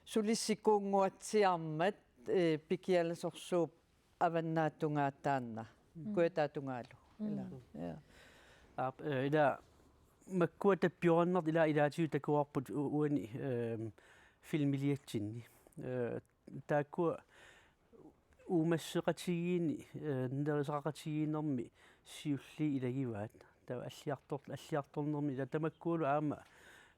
suli sikuunnguatsiarmat, eh, pikialasorsuup avannaatungaa taanna, mm, kujataatungaalu. Ila. Mm. Ja. Aap, eh, ila makkua tappiorannartut ila ilaatigut takuarput u-, uani, ehm, filmiliatsinni. Eh, taakkua uumassuseqatigiinni, eh, nerisaqaqatigiinnermi siulliit ilagivaat. Taava alliartor-, alliartornermi ila tamakkualu aamma,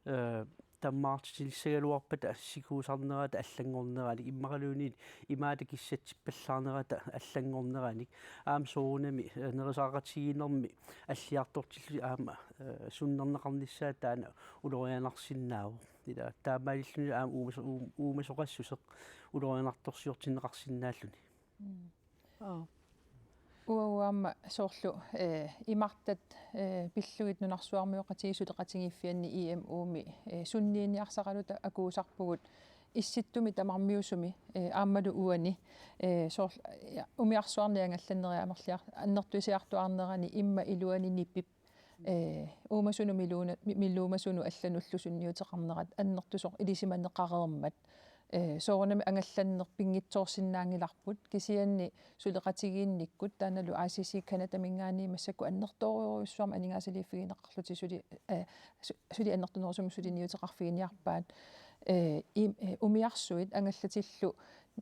eh, tammaartitilissagaluarpata sikuusarnerata allanngorneranik immaqaluunniit imaata kissatippallaarnerata allanngorneranik aamma soorunami, eh, nerisaqaqatigiinnermi alliartortillutik aamma, eh, sunnerneqarnissaat taanna ulorianarsinnaavoq. Ila taamaalilluni aamma uumaso-, uum-, uumasoqassuseq ulorianartorsiortinneqarsinnaalluni. Mm. Aa. Uagut aamma soorlu, eh, imartat, eh, pillugit nunarsuarmioqatigiit suleqatigiiffianni I M U-mi, eh, sunniiniarsaraluta akuusarpugut Issittumi tamarmiusumi, eh, aammalu uani, eh, soorl-, ja, umiarsuarni angallanneri amerliar-, annertusiartuarnerani imma iluani nipip, eh, uumasunut miluuna-, mi-, miluumasunut allanullu sunniuteqarnerat annertusoq ilisimaneqareermat, eh, soorunami angallanneq pinngitsoorsinnaanngilarput, kisianni suleqatigiinnikkut taannalu I C C Canadaminngaanniit massakkut annertoorujussuarmik aningaasaliiffigineqarlutik suli, eh, su-, suli annertunerusumik suliniuteqarfiginiarpaat, eh, im-, eh, umiarsuit angallatillu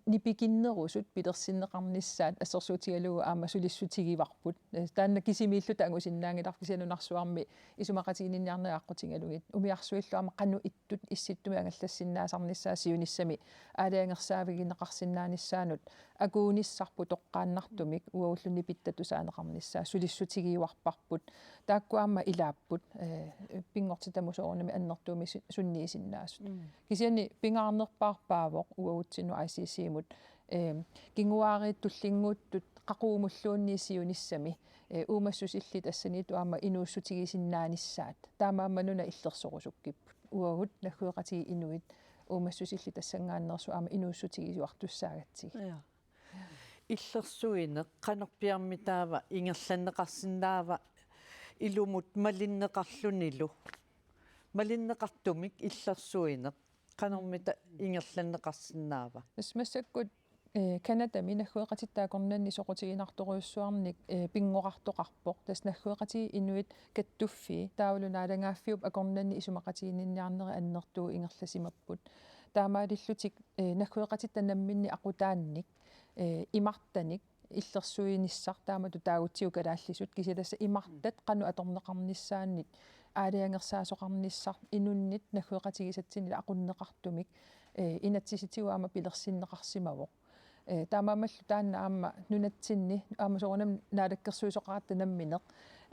nipikinnerusut pilersinneqarnissaat assersuutigalugu aamma sulissutigivarput. Eh, taanna kisimiilluta angusinnaanngilarput kisianni nunarsuarmi isumaqatiginninniarnerit aqqutigalugit. Umiarsuillu aamma qanoq ittut Issittumi angallassinnaasarnissaat siunissami aalajangersaavigineqarsinnaanissaanut akuunissarput toqqaannartumik uagullu nipitta tusaaneqarnissaat sulissutigiuarparput. Taakku aamma ilaapput, eh, pinngortitamut soorunami annertuumik su-, sunniisinnaasut. Mm. Kisianni pingaarnerpaarpaavoq uagutsinnut I C C-mut, eh, kinguaariit tullinnguuttut qaquguumulluunniit siunissami, eh, uumassusillit tassaniittut aamma inuussutigisinnaanissaat. Taamaammat nuna illersorusukkipput. Uagut naggueqatigiit inuit uumassusillit tassanngaanneersut aamma inuussutigisuartussaagatsigit. Ja. Illersuineq, qanorpiarmi taava ingerlanneqarsinnaava ilumut malinneqarlunilu? Malinneqartumik illersuineq, qanormita ingerlanneqarsinnaava? Tassa massakkut, eh, Canadami naggueqatitta akornanni soqutiginartorujussuarnik, eh, pinngorartoqarpoq. Tassa naggueqatigiit inuit kattuffii, taavalu naalagaaffiup akornanni isumaqatiginninniarneri annertuut ingerlasimapput. Taamaalillutik, eh, naggueqatitta namminneq aqutaannik, eh, imartanik illersuinissaq taamatut taagutsigu kalaallisut, kisianni tassa imartat qanoq atorneqarnissaannik aalajangersaasoqarnissaq inunnit naggueqatigisatsinnit aqunneqartumik, eh, inatsisitigut aamma pilersinneqarsimavoq. Eh, taamaammallu taanna aamma nunatsinni aamma soorunami naalakkersuisoqaratta nammineq,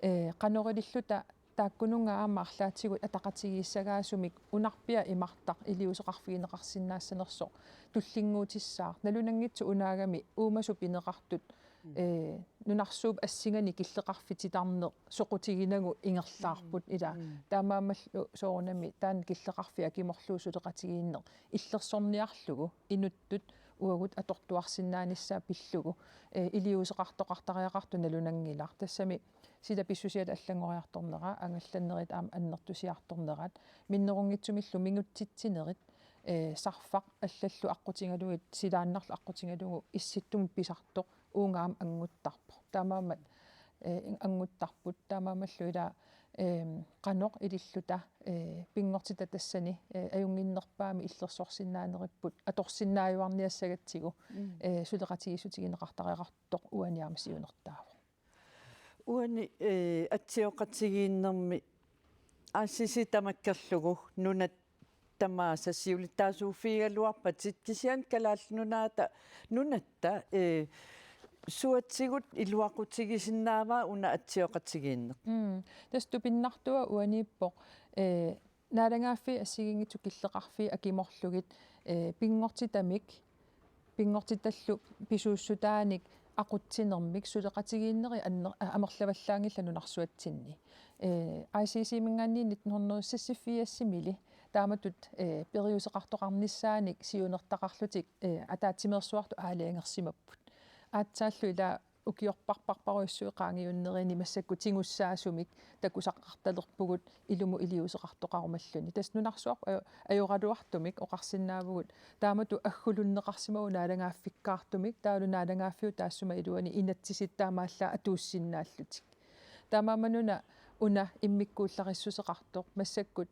eh, qanoq ililluta taakkununnga aamma arlaatigut ataqatigiissagaasumik unarpiaq imartaq iliuuseqarfigineqarsinnaassanersoq tullinnguutissaaq. Nalunanngitsoq unaagami uumasut pineqartut, mm, eh, nunarsuup assinganik killeqarfik titarneq soqutiginagu ingerlaarput, mm, ila. Mm. Taamaammallu soorunami taanna killeqarfik akimorlugu suleqatigiinneq illersorniarlugu inuttut uagut atortuarsinnaanissaa pillugu, eh, iliuuseqartoqartariaqartoq nalunanngilaq. Tassami sila pissusiata allanngoriartornera, angallannerit aamma annertusiartornerat, minnerunngitsumillu mingutsitsinerit, eh, sarfaq allallu aqqutigalugit, silaannarlu aqqutigalugu Issittumut pisartoq uunga aamma annguttarpoq. Taamaammat, eh, annguttarput, taamaammallu ila, eh, qanoq ililluta, eh, pinngortitaq tassani, eh, ajunnginnerpaamik illersorsinnaaneripput atorsinnaajuarniassagatsigu, mm, eh, suleqatigiissutigineqartariaqartoq uani aamma siunertaavoq. Uani, eh, atsioqatigiinnermi I C C tamakkerlugu nunat tamaasa siulittaasuuffigigaluarpatit, kisianni Kalaallit Nunaata, nunatta, eh, suatsigut iluaqutigisinnaavaa una atsioqatigiinneq? Mm. Tassa tupinnartua uaniippoq, eh, naalagaaffiit assigiinngitsut killeqarfiit akimorlugit, eh, pinngortitamik, pinngortitallu pisuussutaanik aqutsinermik suleqatigiinnerit anner-, a-, amerlavallaanngillat nunarsuatsinni. Eh, I C C-minngaanniit nitten hundrede seksogfirsimi taamatut, eh, periuseqartoqarnissaanik siunertaqarlutik, eh, ataatsimeersuartut aalajangersimapput. Aatsaallu ila ukiorparparparujussuit qaangiunnerini massakkut tigussaasumik takusaqartalerpugut ilumut iliuuseqartoqarumalluni. Tassa nunarsuarput ajo-, ajoraluartumik oqarsinnaavugut taamatut aggulunneqarsimavugut naalagaaffikkaartumik, taavalu naalagaaffiup taassuma iluani inatsisit taamaallaat atuussinnaallutik. Taamaammat una, una immikkuullarissuseqartoq massakkut,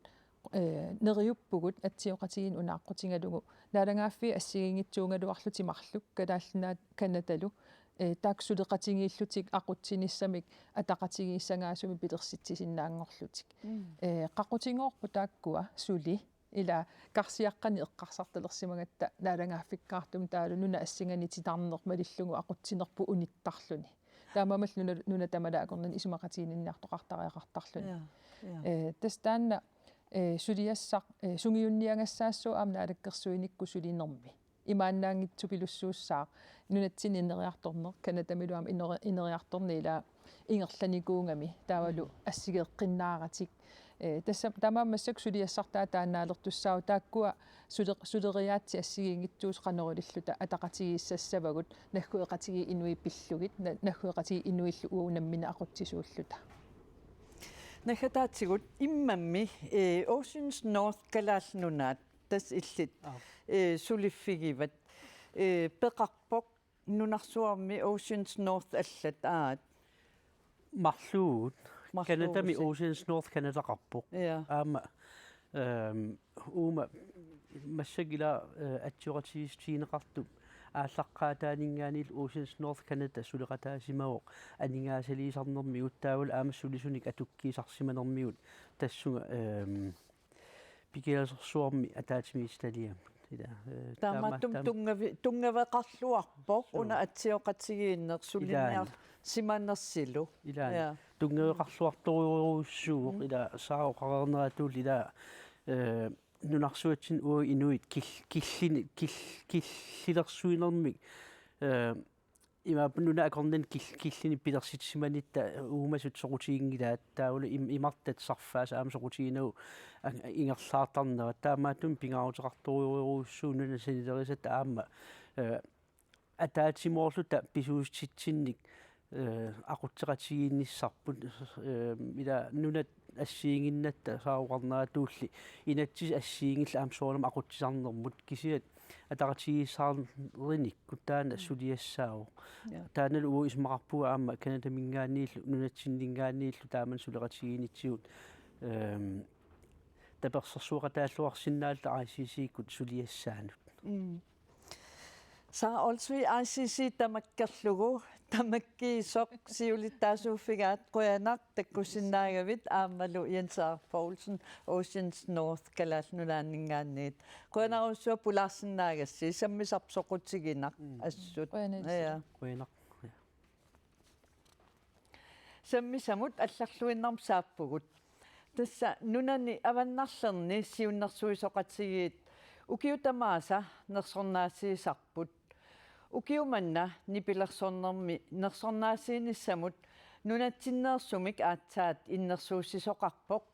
eh, neriuppugut atsioqatigiinneq una aqqutigalugu naalagaaffiit assigiinngitsuugaluarlutik marluk Kalaallit Nunaat Canadalu, eh, taakku suleqatigiillutik aqutsinissamik ataqatigiissagaasumik pilersitsisinnaanngorlutik. Mm. Eh, qaqutigoorput taakkua suli, ila karsiaqqanik eqqarsartalersimagatta naalagaaffikkaartumik taavalu nunap assinganik titarneq malillugu aqutsinerput unittarluni. Taamaammallu nuna, nuna tamalaat akornanni isumaqatiginninniartoqartariaqartarluni. Ja, ja. Eh, tassa taanna, eh, suliassaq, eh, sungiunniagassaassooq aamma naalakkersuinikkut sulinermi. imaannaanngitsupilussuussaaq nunatsinni ineriartorneq, Canadamilu aamma ineri-, ineriartorneq ilaa ingerlanikuugami taavalu assigeeqqinnaaratik. Ee, tassa tamaammassak suliassartaa taannaalertussaavoq taakkua sule-, suleriaatsit assigiinngitsuusut qanoq ililluta ataqatigiissassavagut naggueqatigiit inuit pillugit, na-, naggueqatigiit inuillu uagut namminneq aqutsisuulluta. Naggataatigut immammi, ee, Oceans North Kalaallit Nunaat tassa illit, Aap. ee, suliffigivat, ee, peqarpoq nunarsuarmi Oceans North allat aat. Marluugut. Marluugut. Canadami Oceans North Canadaqarpoq. Ja. Aamma, ehm, uuma massakkut ilaa, eh, atsioqatigiissutigineqartup aallaqqaataaninngaanniillu Oceans North Canada suleqataasimavoq aningaasaliisarnermigut taavalu aamma sulisunik atukkiisarsimanermigut tassunga, ehm, Pikiasorsuarmi ataatsimiititaliami. Ila, eh, taamaattumik taama-, taama-, tunngavi-, tunngaveqarluarpoq. Suu. Una atsioqatigiinneq suliniar-, ilaana, simanersilu. Ilaana. Ja. Tunngaveqarluartorujorujussuuvoq, mm, ila Saara oqareerneratulli ila, eh, nunarsuatsinni uagut inuit kil-, killini-, kil-, killilersuinermik, eh, imaappoq nunat akornanni kil-, killinik pilersitsisimanitta uumasut soqutiginngilaat taavalu im-, imartat sarfaasut aamma soqutiginagu a-, ingerlaartarnerat taamaattumik pingaaruteqartorujorujussuuvoq nunani sanilerisatta aamma, eh, ataatsimoorluta pisuussutitsinnik, eh, aqutseqatigiinnissarput, eh, ila nunat assigiinnginnatta Saara oqarneratulli inatsisit assigiinngillat aamma soorunami aqutsisarnermut kisianni ataqatigiissaarnikkut taanna suliassaavoq. Ja. Taannalu uagut isumaqarpugut aamma Canadaminngaanniillu nunatsinninngaanniillu taamani suleqatigiinnitsigut, ehm, tapersersueqataalluarsinnaalluta I C C-kkut suliassaanut. Mm. Saara Olsvig, I C C tamakkerlugu, tamakkiisoq siulittaasuuffigaat, qujanaq takkussinnaagavit, aammalu Jens Erik Poulsen, Oceans North Kalaallit Nunaanninngaanniit. Qujanarujussuaq pulaarsinnaagassi, sammisarput soqutiginaq. Mm. Assut. Qujanaq. Ja. Qujanaq. Ja. Sammisamut allarluinnarmut saappugut. Tassa nunani avannarlerni siunnersuisoqatigiit ukiut tamaasa nersornaasiisarput. Ukiumanna nipilersornermi nersornaasiinissamut nunatsinneersumik aatsaat innersuussisoqarpoq.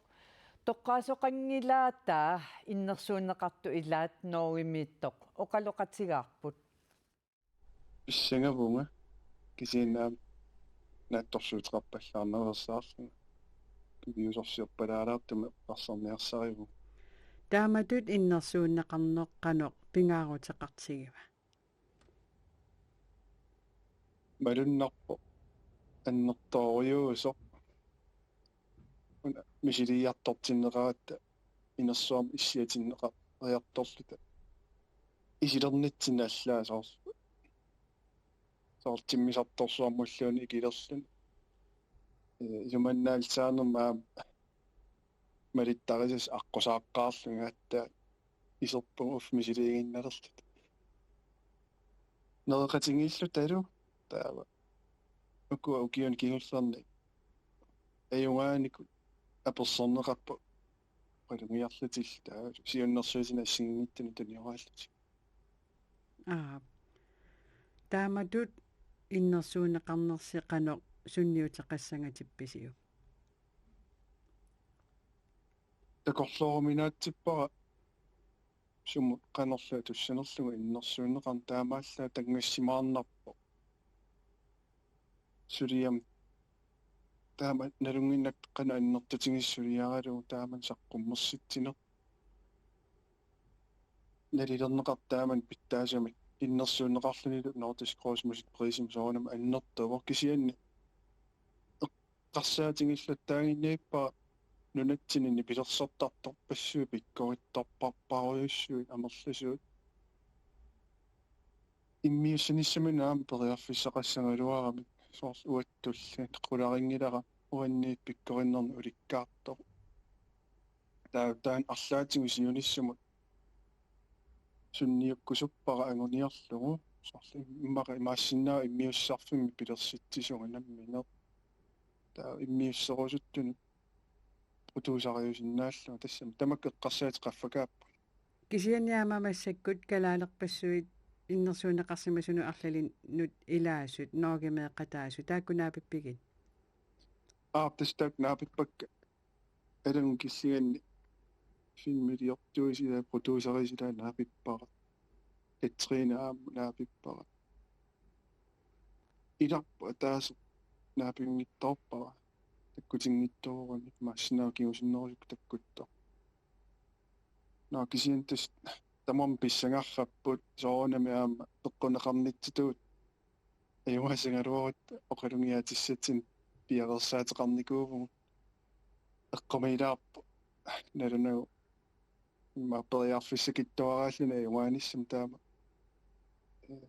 Toqqaasoqanngilaataa innersuunneqartut ilaat Norgemiittoq oqaloqatigaarput. Pissangavunga kisianni aamma naatsorsuuteqarpallaarnerusaarlunga. Piviusorsiorpalaalaartumik eqqarsarniarsarivunga. Taamatut innersuunneqarneq qanoq pingaaruteqartigiva? Malunnarpoq annertoorujuusoq. Una misiliiartortinneqaratta inersuarmi issiatinneqariartorluta. Isilernitsinni allaat soorlu. Soorlu timmisartorsuarmulluunniit ikilerluni. Ee, isumannaallisaanermi aamma malittarisassat aqqusaaqqaarlugit aatsaat iserpunga uffa misiliiginnalerluta. Nereqatigiillutalu taava ukua ukiuni kingullerni ajugaanikut apersorneqarput oqalugiarlutillu taava siunnersuutinik assigiinngitsunik tunioraallutik. Aap. Taamatut innersuunneqarnersi qanoq sunniuteqassangatippisiuk? Takorlooruminaatsippara sumut qanorlu atussanerlugu innersuunneqarneq taamaallaat tanngassimaarnarpoq. Suliami taama nalunnginnakku qanoq annertutigisoq suliaralugu taamani saqqummersitsineq. Nalilerneqartoq taamani pitsaasumik innersuunneqarlunilu Nordisk Råds musikprisimik soorunami annertuvoq kisianni eqqarsaatigillattaaginnavippara nunatsinni nipilersortartorpassuit pikkorittorparparujussuit amerlasuut. Immiussanissaminut aamma periarfissaqassagaluaramik soorlu uattulli qularinngilara uannit pikkorinnerni ulikkaartoq. Taava taanna arlaatigut siunissamut sunniukkusuppara anguniarlugu soorlu immaqa imaassinnaavoq immiussisarfimmi pilersitsisunga nammineq. Taava immiusserusuttunut qutuusariusinnaallunga tassami tamakku eqqarsaatit qaffakaapput. Kisianni aamma massakkut kalaalerpassuit innersuunneqarsimasunut arlalinnut ilaasut, Norgemeeqataasut, taakku naapippigit? Aap, tassa taakku naapippakka. Alannut killingani filmiliortuusi ilaa, producerit ilaa naapippara. Katrine aamma naapippara. Ilarput ataaseq naapinngitsoorpara. Takkutinngitsoorani massinaa kingusinnerusukkut takkuttoq. Naa kisianni tassa tamarmik pissangarput soorunami aamma peqquneqarnitsitut. Ajugaasigaluarutta oqalugiaatissatsinnik piareersaateqarnikuuvugut. Eqqumiilaarpoq nalunagu immaqa periarfissakitsuaraalluni ajugaanissami taama. Ee,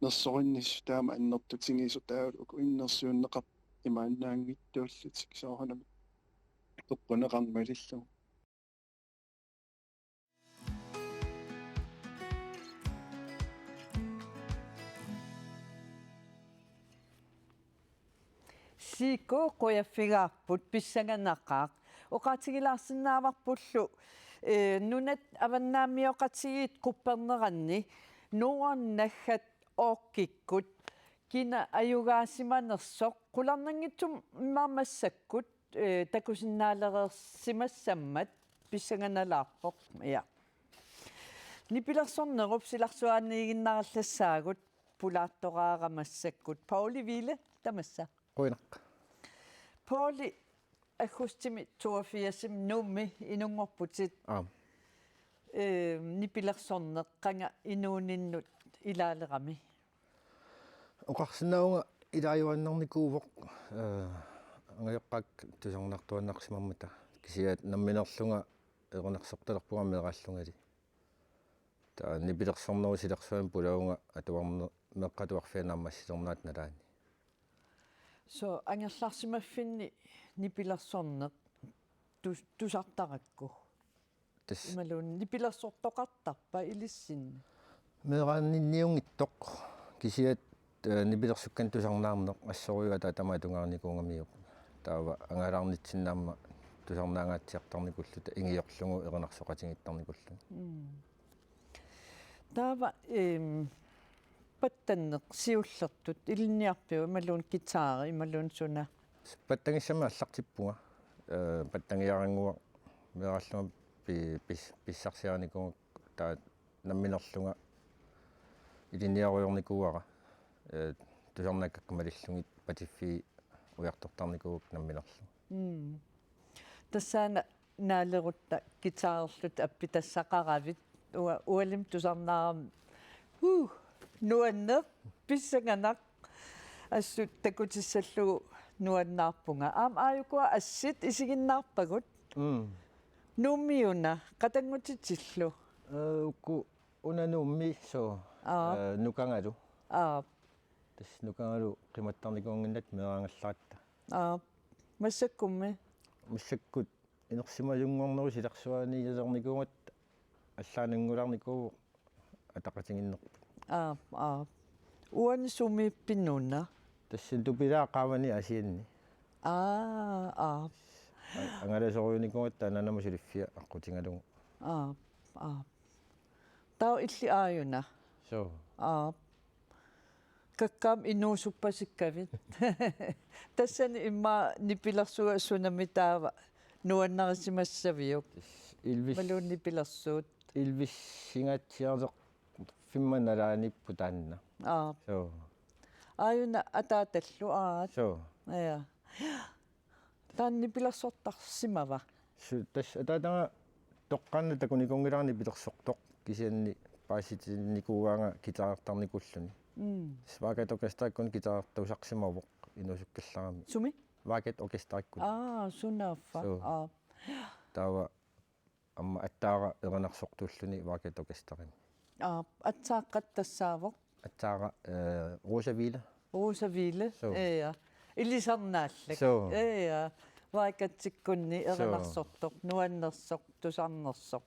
nersorinnissaq taama annertutigisoq taavalu uku innersuunneqartut imaannaanngitsuullutik soorunami peqquneqarneq malillugu. Siiko qujaffigaarput, pissanganaqaaq. Oqaatigilaarsinnaavarpullu, eh, nunat avannaamioqatigiit qupperneranni Norden naggat orkikkut kina ajugaasimanersoq qularnanngitsumik immaqa massakkut, eh, takusinnaalereersimassammat pissanganalaarpoq. Ja. Nipilersornerup silarsuaaniiginnarallassaagut pulaartoraara massakkut. Pauli Wiele, tamassa. Qujanaq. Pauli, aggustimi toogfirsimi Nuummi inunngorputit. Aap. Eh, nipilersorneq qanga inuuninnut ilaalerami? Oqarsinnaavunga ilaajuaannarnikuuvoq, eh, angajoqqaakka tusarnaartuaannarsimammata. Kisianni nammineerlunga erinarsortalerpunga meeraallungali. Taava nipilersornerup silarsuani pulaavunga atuarne-, meeqqat atuarfianni aamma assilernaat nalaani. So, angerlarsimaffinni nipilersorneq tus-, tusartarakku? Tassa. Imaluunniit nipilersortoqartarpa ilissinni? Meeraanninniunngitsoq, kisianni, eh, nipilersukkanik tusarnaarneq assorujuk ataatama atugaarinikuugamiuk. Taava angalaarnitsinni aamma tusarnaangaatsiartarnikulluta ingiorlugu erinarsoqatigiittarnikullugit. Mm. Taava, ehm, pattanneq siullertut ilinniarpiuk imaluunniit guitari imaluunniit suna? Pattangissamik aallartippunga. Eh, pattangiarannguaq meeraallunga pi-, pis-, pissarsiarinikuugakku taava nammineerlunga ilinniarujoornikuuara. Eh, tusarnaakkakka malillugit patiffiit ujartortarnikuuakka nammineerlunga. Mm. Tassaana naalerutta guitarerlutit appitassaqaravit ua-, ualimi tusarnaarami. Huu, nuanneq, pissanganaq. Assut takutissallugu nuannaarpunga. Aamma aajukua assit isiginnaarpagut. Mm. Nuummiuna, qatanngutitillu? Eh, uku una Nuummi, so, Aap. Eh, Nukangalu. Aap. Tassa Nukangalu qimattarnikuunnginnakku meeraagallaratta. Aap. Massakkummi? Massakkut inersimasunngornerup silarsuaaniilernikuugatta allaananngulaarnikuuvoq ataqatigiinnerput. Aap, aap. Uani sumiippinuuna? Tassa Tupilaa qaavani Aasianni. Aa, aap. A-, angalasorujuunikuugatta anaanama suliffia aqqutigalugu. Aap, aap. Taava illit aajuna? Suu. Aap. Kakkaak inuusuppasikkavit. Tassani immaqa nipilersugasunami taava nuannarisimassaviuk? Ilvis-, imaluunniit nipilersuut. Ilvissingatsiartorfimma nalaaniippoq taanna. Aap. Suu. Aajuna ataatallu aat. Suu. Ja. Taanna nipilersortarsimava? Su-, tassa ataataga toqqaannaq takunikuunngilara nipilersortoq kisianni paasitinnikuugaanga guitarertarnikuulluni. Mm. Tassa Vaakajat Orkesterikkut guitarertusarsimavoq inuusukkallarami. Sumi? Vaakajat Orkesterikkut. Aa, sunaaffa. Suu. Aa. Taava aamma aatsaat erinarsortuulluni Vaakajat Orkesterimi. Aa, aatsaaqqat tassaavoq? Aatsaaqqat, eh, Rosa Wiele. Rosa Wiele, Suu. Ja. Ilisarnaallak. Suu. Ja. Vaakajatsikkunni Suu. Erinarsortoq, nuannersoq, tusarnersoq.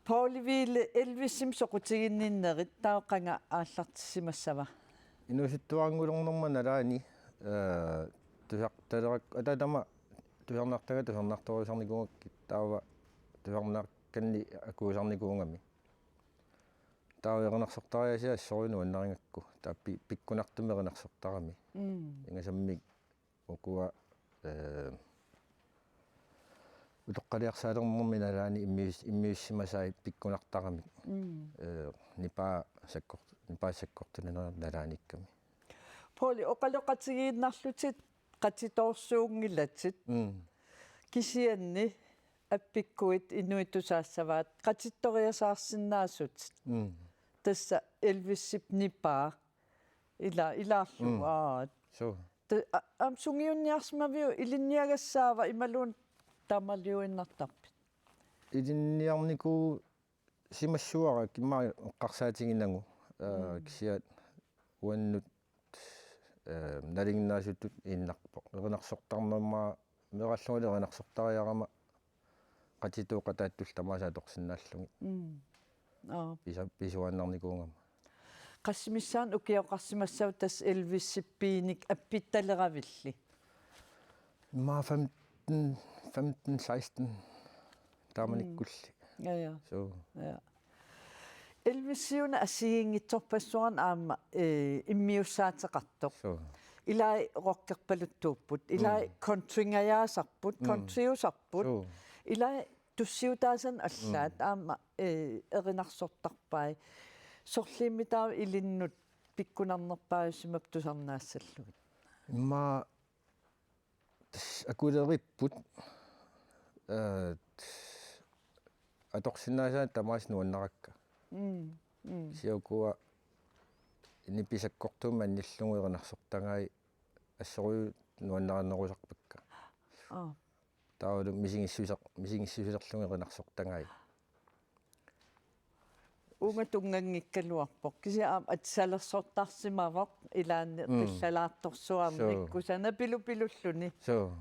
Pauli Wiele, Elvisimik soqutiginninnerit taava qanga aallartissimassava? Inuusuttuaranngulernerma nalaani, eh, tusartalerak-, ataatama tusarnaartagaq tusarnaartorujussuarnikuugakkit taava tusarnaakkanni akuusarnikuugami. Taava erinarsortariaasia assorujuk nuannarigakku. Taava pi-, pikkunartumik erinarsortarami. Mm. Ingasammik ukua, eh, utoqqaliarsaalernermi nalaani immius-, immiussimasai pikkunartaramik. Mm. Eh, nipaa sakkor-, nipaa sakkortunerani nalaaniikkami. Pouli, oqaloqatigiinnarlutit qatitoorsuunngilatit. Mm. Kisianni appikkuit inuit tusaassavaat qatittoriasaarsinnaasutit. Mm. Tassa Elvisip nipaa. Ila, ilaarlugu, mm, aat. Suu. Ta-, a-, aamma sungiunniarsimaviuk ilinniagassaava imaluunniit taamaaliuinnartarpit? Ilinniarnikuusimassuara, immaqa eqqarsaatiginagu, eh, mm, kisianni uannut, eh, nalinginnaasutut iinnarpoq. Erinarsortarnerma meeraallungali erinarsortariarama qatitooqataattullu tamaasa atorsinnaallugit. Mm. Aap. Pisa-, pisuaannarnikuugama. Qassimissaanik ukioqarsimassavat tassa Elvisip piinik appittaleravilli? Immaqa femten, femten, seksten taamanikkulli. Mm. Ja, ja. Suu. Ja. Elvisiuna assigiinngitsorpassuarnik aamma, eh, immiussaateqartoq. Suu. Ilai rockerpaluttuupput, ilai, mm, countryngajaasarput, mm, countryusarput. Suu. Ilai tussiutaasannik allaat, mm, aamma, eh, erinarsortarpai. Sorliimmi taava ilinnut pikkunarnerpaajussimapput tusarnaassallugit? Immaqa tassa akulerippput, eh, atorsinnaasaat tamaasa nuannarakka. Mm, mm. Kisianni ukua nipi sakkortuummat annillugu erinarsortagai assorujuk nuannarinerusarpakka. Aap. Taavalu misigissuser-, misigissuserlugit erinarsortagai. Uunga tunnganngikkaluarpoq. Kisianni aamma atisalersortarsimavoq ilaanni, mm, qillalaartorsuarmik. Suu. Kusanaq pilupilulluni. Suu.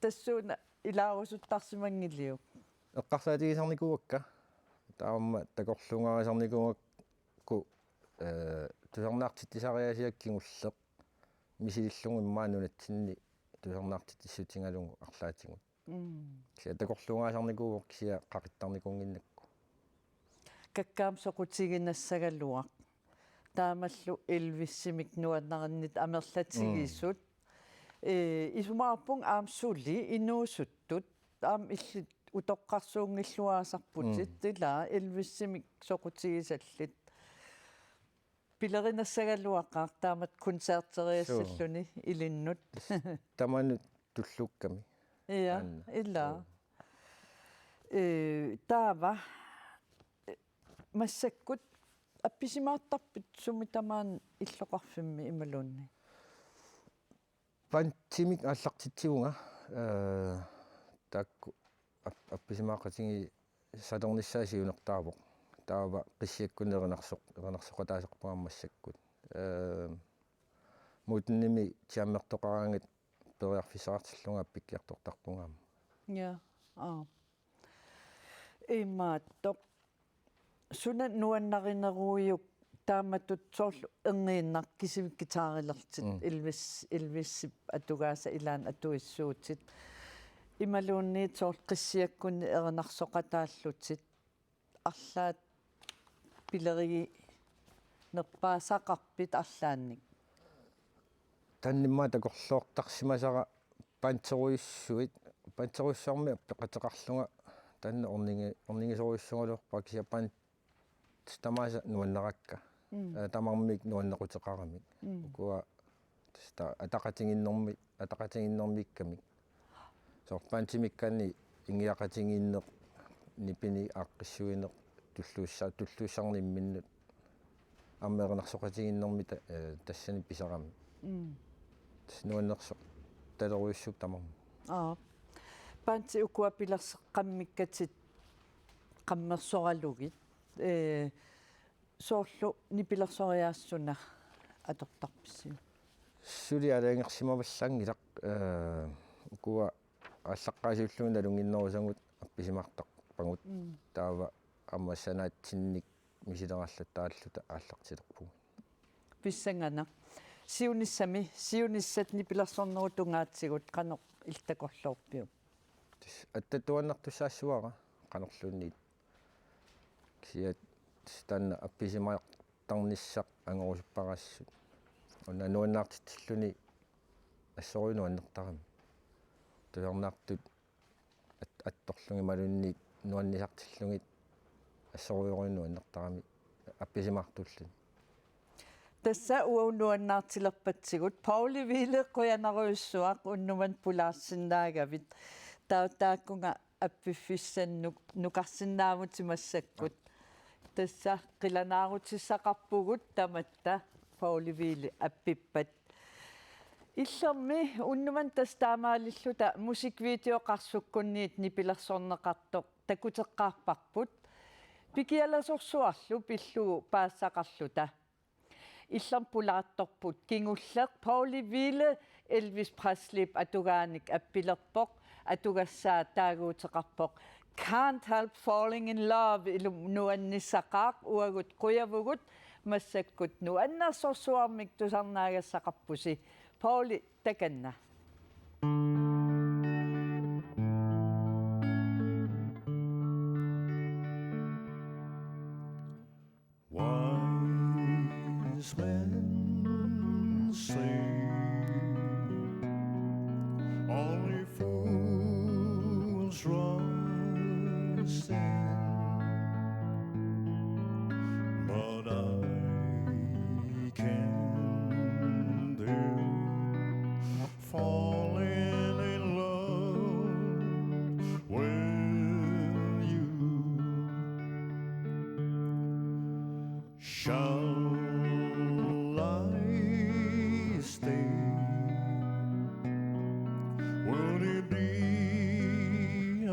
Tassuuna ilaarusuttarsimanngiliuk? Eqqarsaatigisarnikuuakka. Taava aamma takorluugaarisarnikuugakku, eh, tusarnaartitsisariaasiakka kingulleq. Misilillugu immaqa nunatsinni tusarnaartitsissutigalugu arlaatigut. Mm. Kisianni takorluugaasarnikuuvoq kisianni qaqittarnikuunnginnakku. Kakkaak aamma soqutiginassagaluaq. Taamallu Elvisimik nuannarinnit amerlatigisut. Mm. Eh, isumaqarpunga aamma suli inuusuttut aamma illit utoqqarsuunngilluinnarputit, mm, ila Elvisimik soqutigisallit. Pilerinnassagaluaqaaq taamatut koncerteriassalluni ilinnut. Tamanut tulluukkami. Ja, taanna. Ila. Suu. Eh, taava, eh, massakkut appisimaartarpit sumi tamaani illoqarfimmi imaluunniit? Bandimik aallartitsivunga, eh, taakku ap-, appisimaaqatigiissalernissaa siunertaavoq. Taava Qissiakkunni erinarsoq-, erinarsoqataasarpunga massakkut. Eh, Muuttunimi jammertoqaraangat periarfissaqartillunga appikkiartortarpunga aamma. Ja, aap. Imaattoq. Suna nuannarineruiuk taamatut soorlu erniinnaq kisianni guitarilerlutit, mm, Elvis, Elvisip atugaasa ilaanni atuissuutit. Imaluunniit soorlu Qissiakkunni erinarsoqataallutit. Arlaat pileriginerpaasaqarpit arlaannik? Taanna immaqa takorloortarsimasara banderujussuit, banderujussuarmik apeqquteqarlunga taanna ornigi-, ornigisorujussuugaluarpara kisianni band tamaasa nuannarakka. Mm. Eh, tamarmik nuannequteqaramik. Mm. Ukua tassa ataqatigiinnermi-, ataqatigiinnermiikkamik. Soorlu bandimikkaanni ingiaqatigiinneq, nipinik aaqqissuineq, tulluussa-, tulluussarneq imminnut aamma erinarsoqatigiinnermi ta-, eh, tassani pisarami. Mm. Tassa nuannersortalerujussuupput tamarmik. Aap. Bandit ukua pilerseqqammikkatit qammersoralugit. Eh, soorlu nipilersoriaaseq suna atortarpisiuk? Suli aalajangersimavallaanngilaq, eh, ukua aallaqqaasiullugit nalunnginnerusagut appisimaartarpagut. Mm. Taava aamma sanaatsinnik misilerallattaaralluta aallartilerpugut. Pissanganaq. Siunissami, siunissat nipilersornerup tungaatigut qanoq illit takorloorpiuk? Tassa attatuaannartussaassavara qanorluunniit. Kisianni taanna appisimaartarnissaq angorusupparaasut. Una nuannaartitsilluni assorujuk nuannertarami. Tusarnaartut at-, attorlugit imaluunniit nuannisartillugit assorujuk nuannertarami appisimaartulluni. Tassa uagut nuannaartilerpatsigut. Pauli Wiele, qujanarujussuaq unnummanna pulaarsinnaagavit. Taava taakkunga appiffissannut nukarsinnaavutit massakkut. Tassa qilanaarutissaqarpugut tamatta Pauli Wiele appippat. Illermi unnummanna tassa taamaalilluta musikvideo qarsukkunniit nipilersorneqartoq takuteqqaarparput. Pikialasorsuarlu pillugu paasisaqarluta. Illermi pulaartorput kingulleq. Pauli Wiele Elvis Presleyp atugaanik appilerpoq, atugassaa taaguuteqarpoq Can't Help Falling in Love, ilumut nuannissaqaaq. Uagut qujavugut, massakkut nuannersorsuarmik tusarnaagassaqarpusi. Pauli, takanna. Wise men say only fools rush in, but I can do falling in love with you. Shall I stay? Will it be a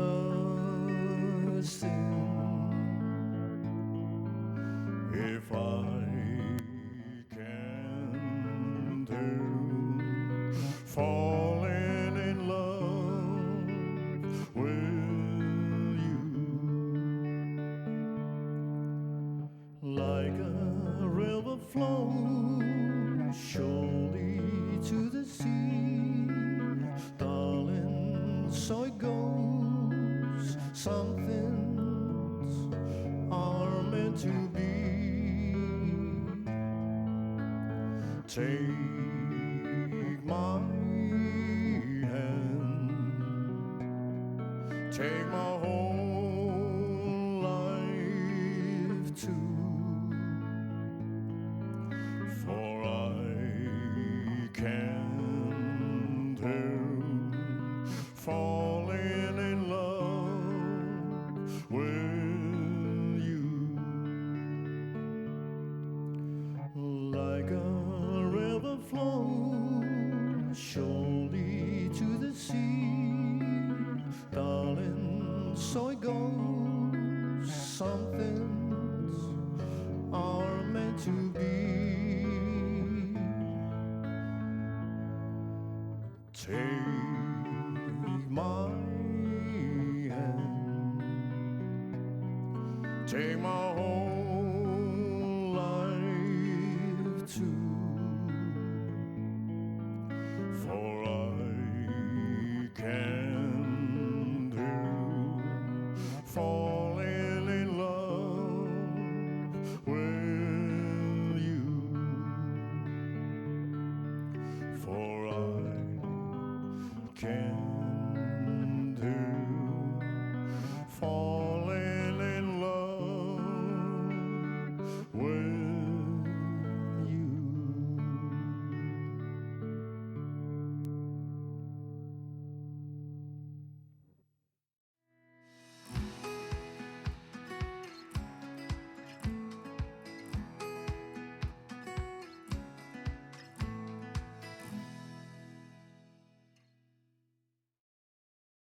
sin if I can do falling in love with you? Like a river flows surely to the sea, darling, so it goes. Some things are meant to be. Take my hand, take my whole life too, for I can't help falling in love with you. Like a river flows surely to the sea, darling, so it goes. Some things are meant to be. Take my hand, take my whole life too, for I can't help falling in love with you, for I can't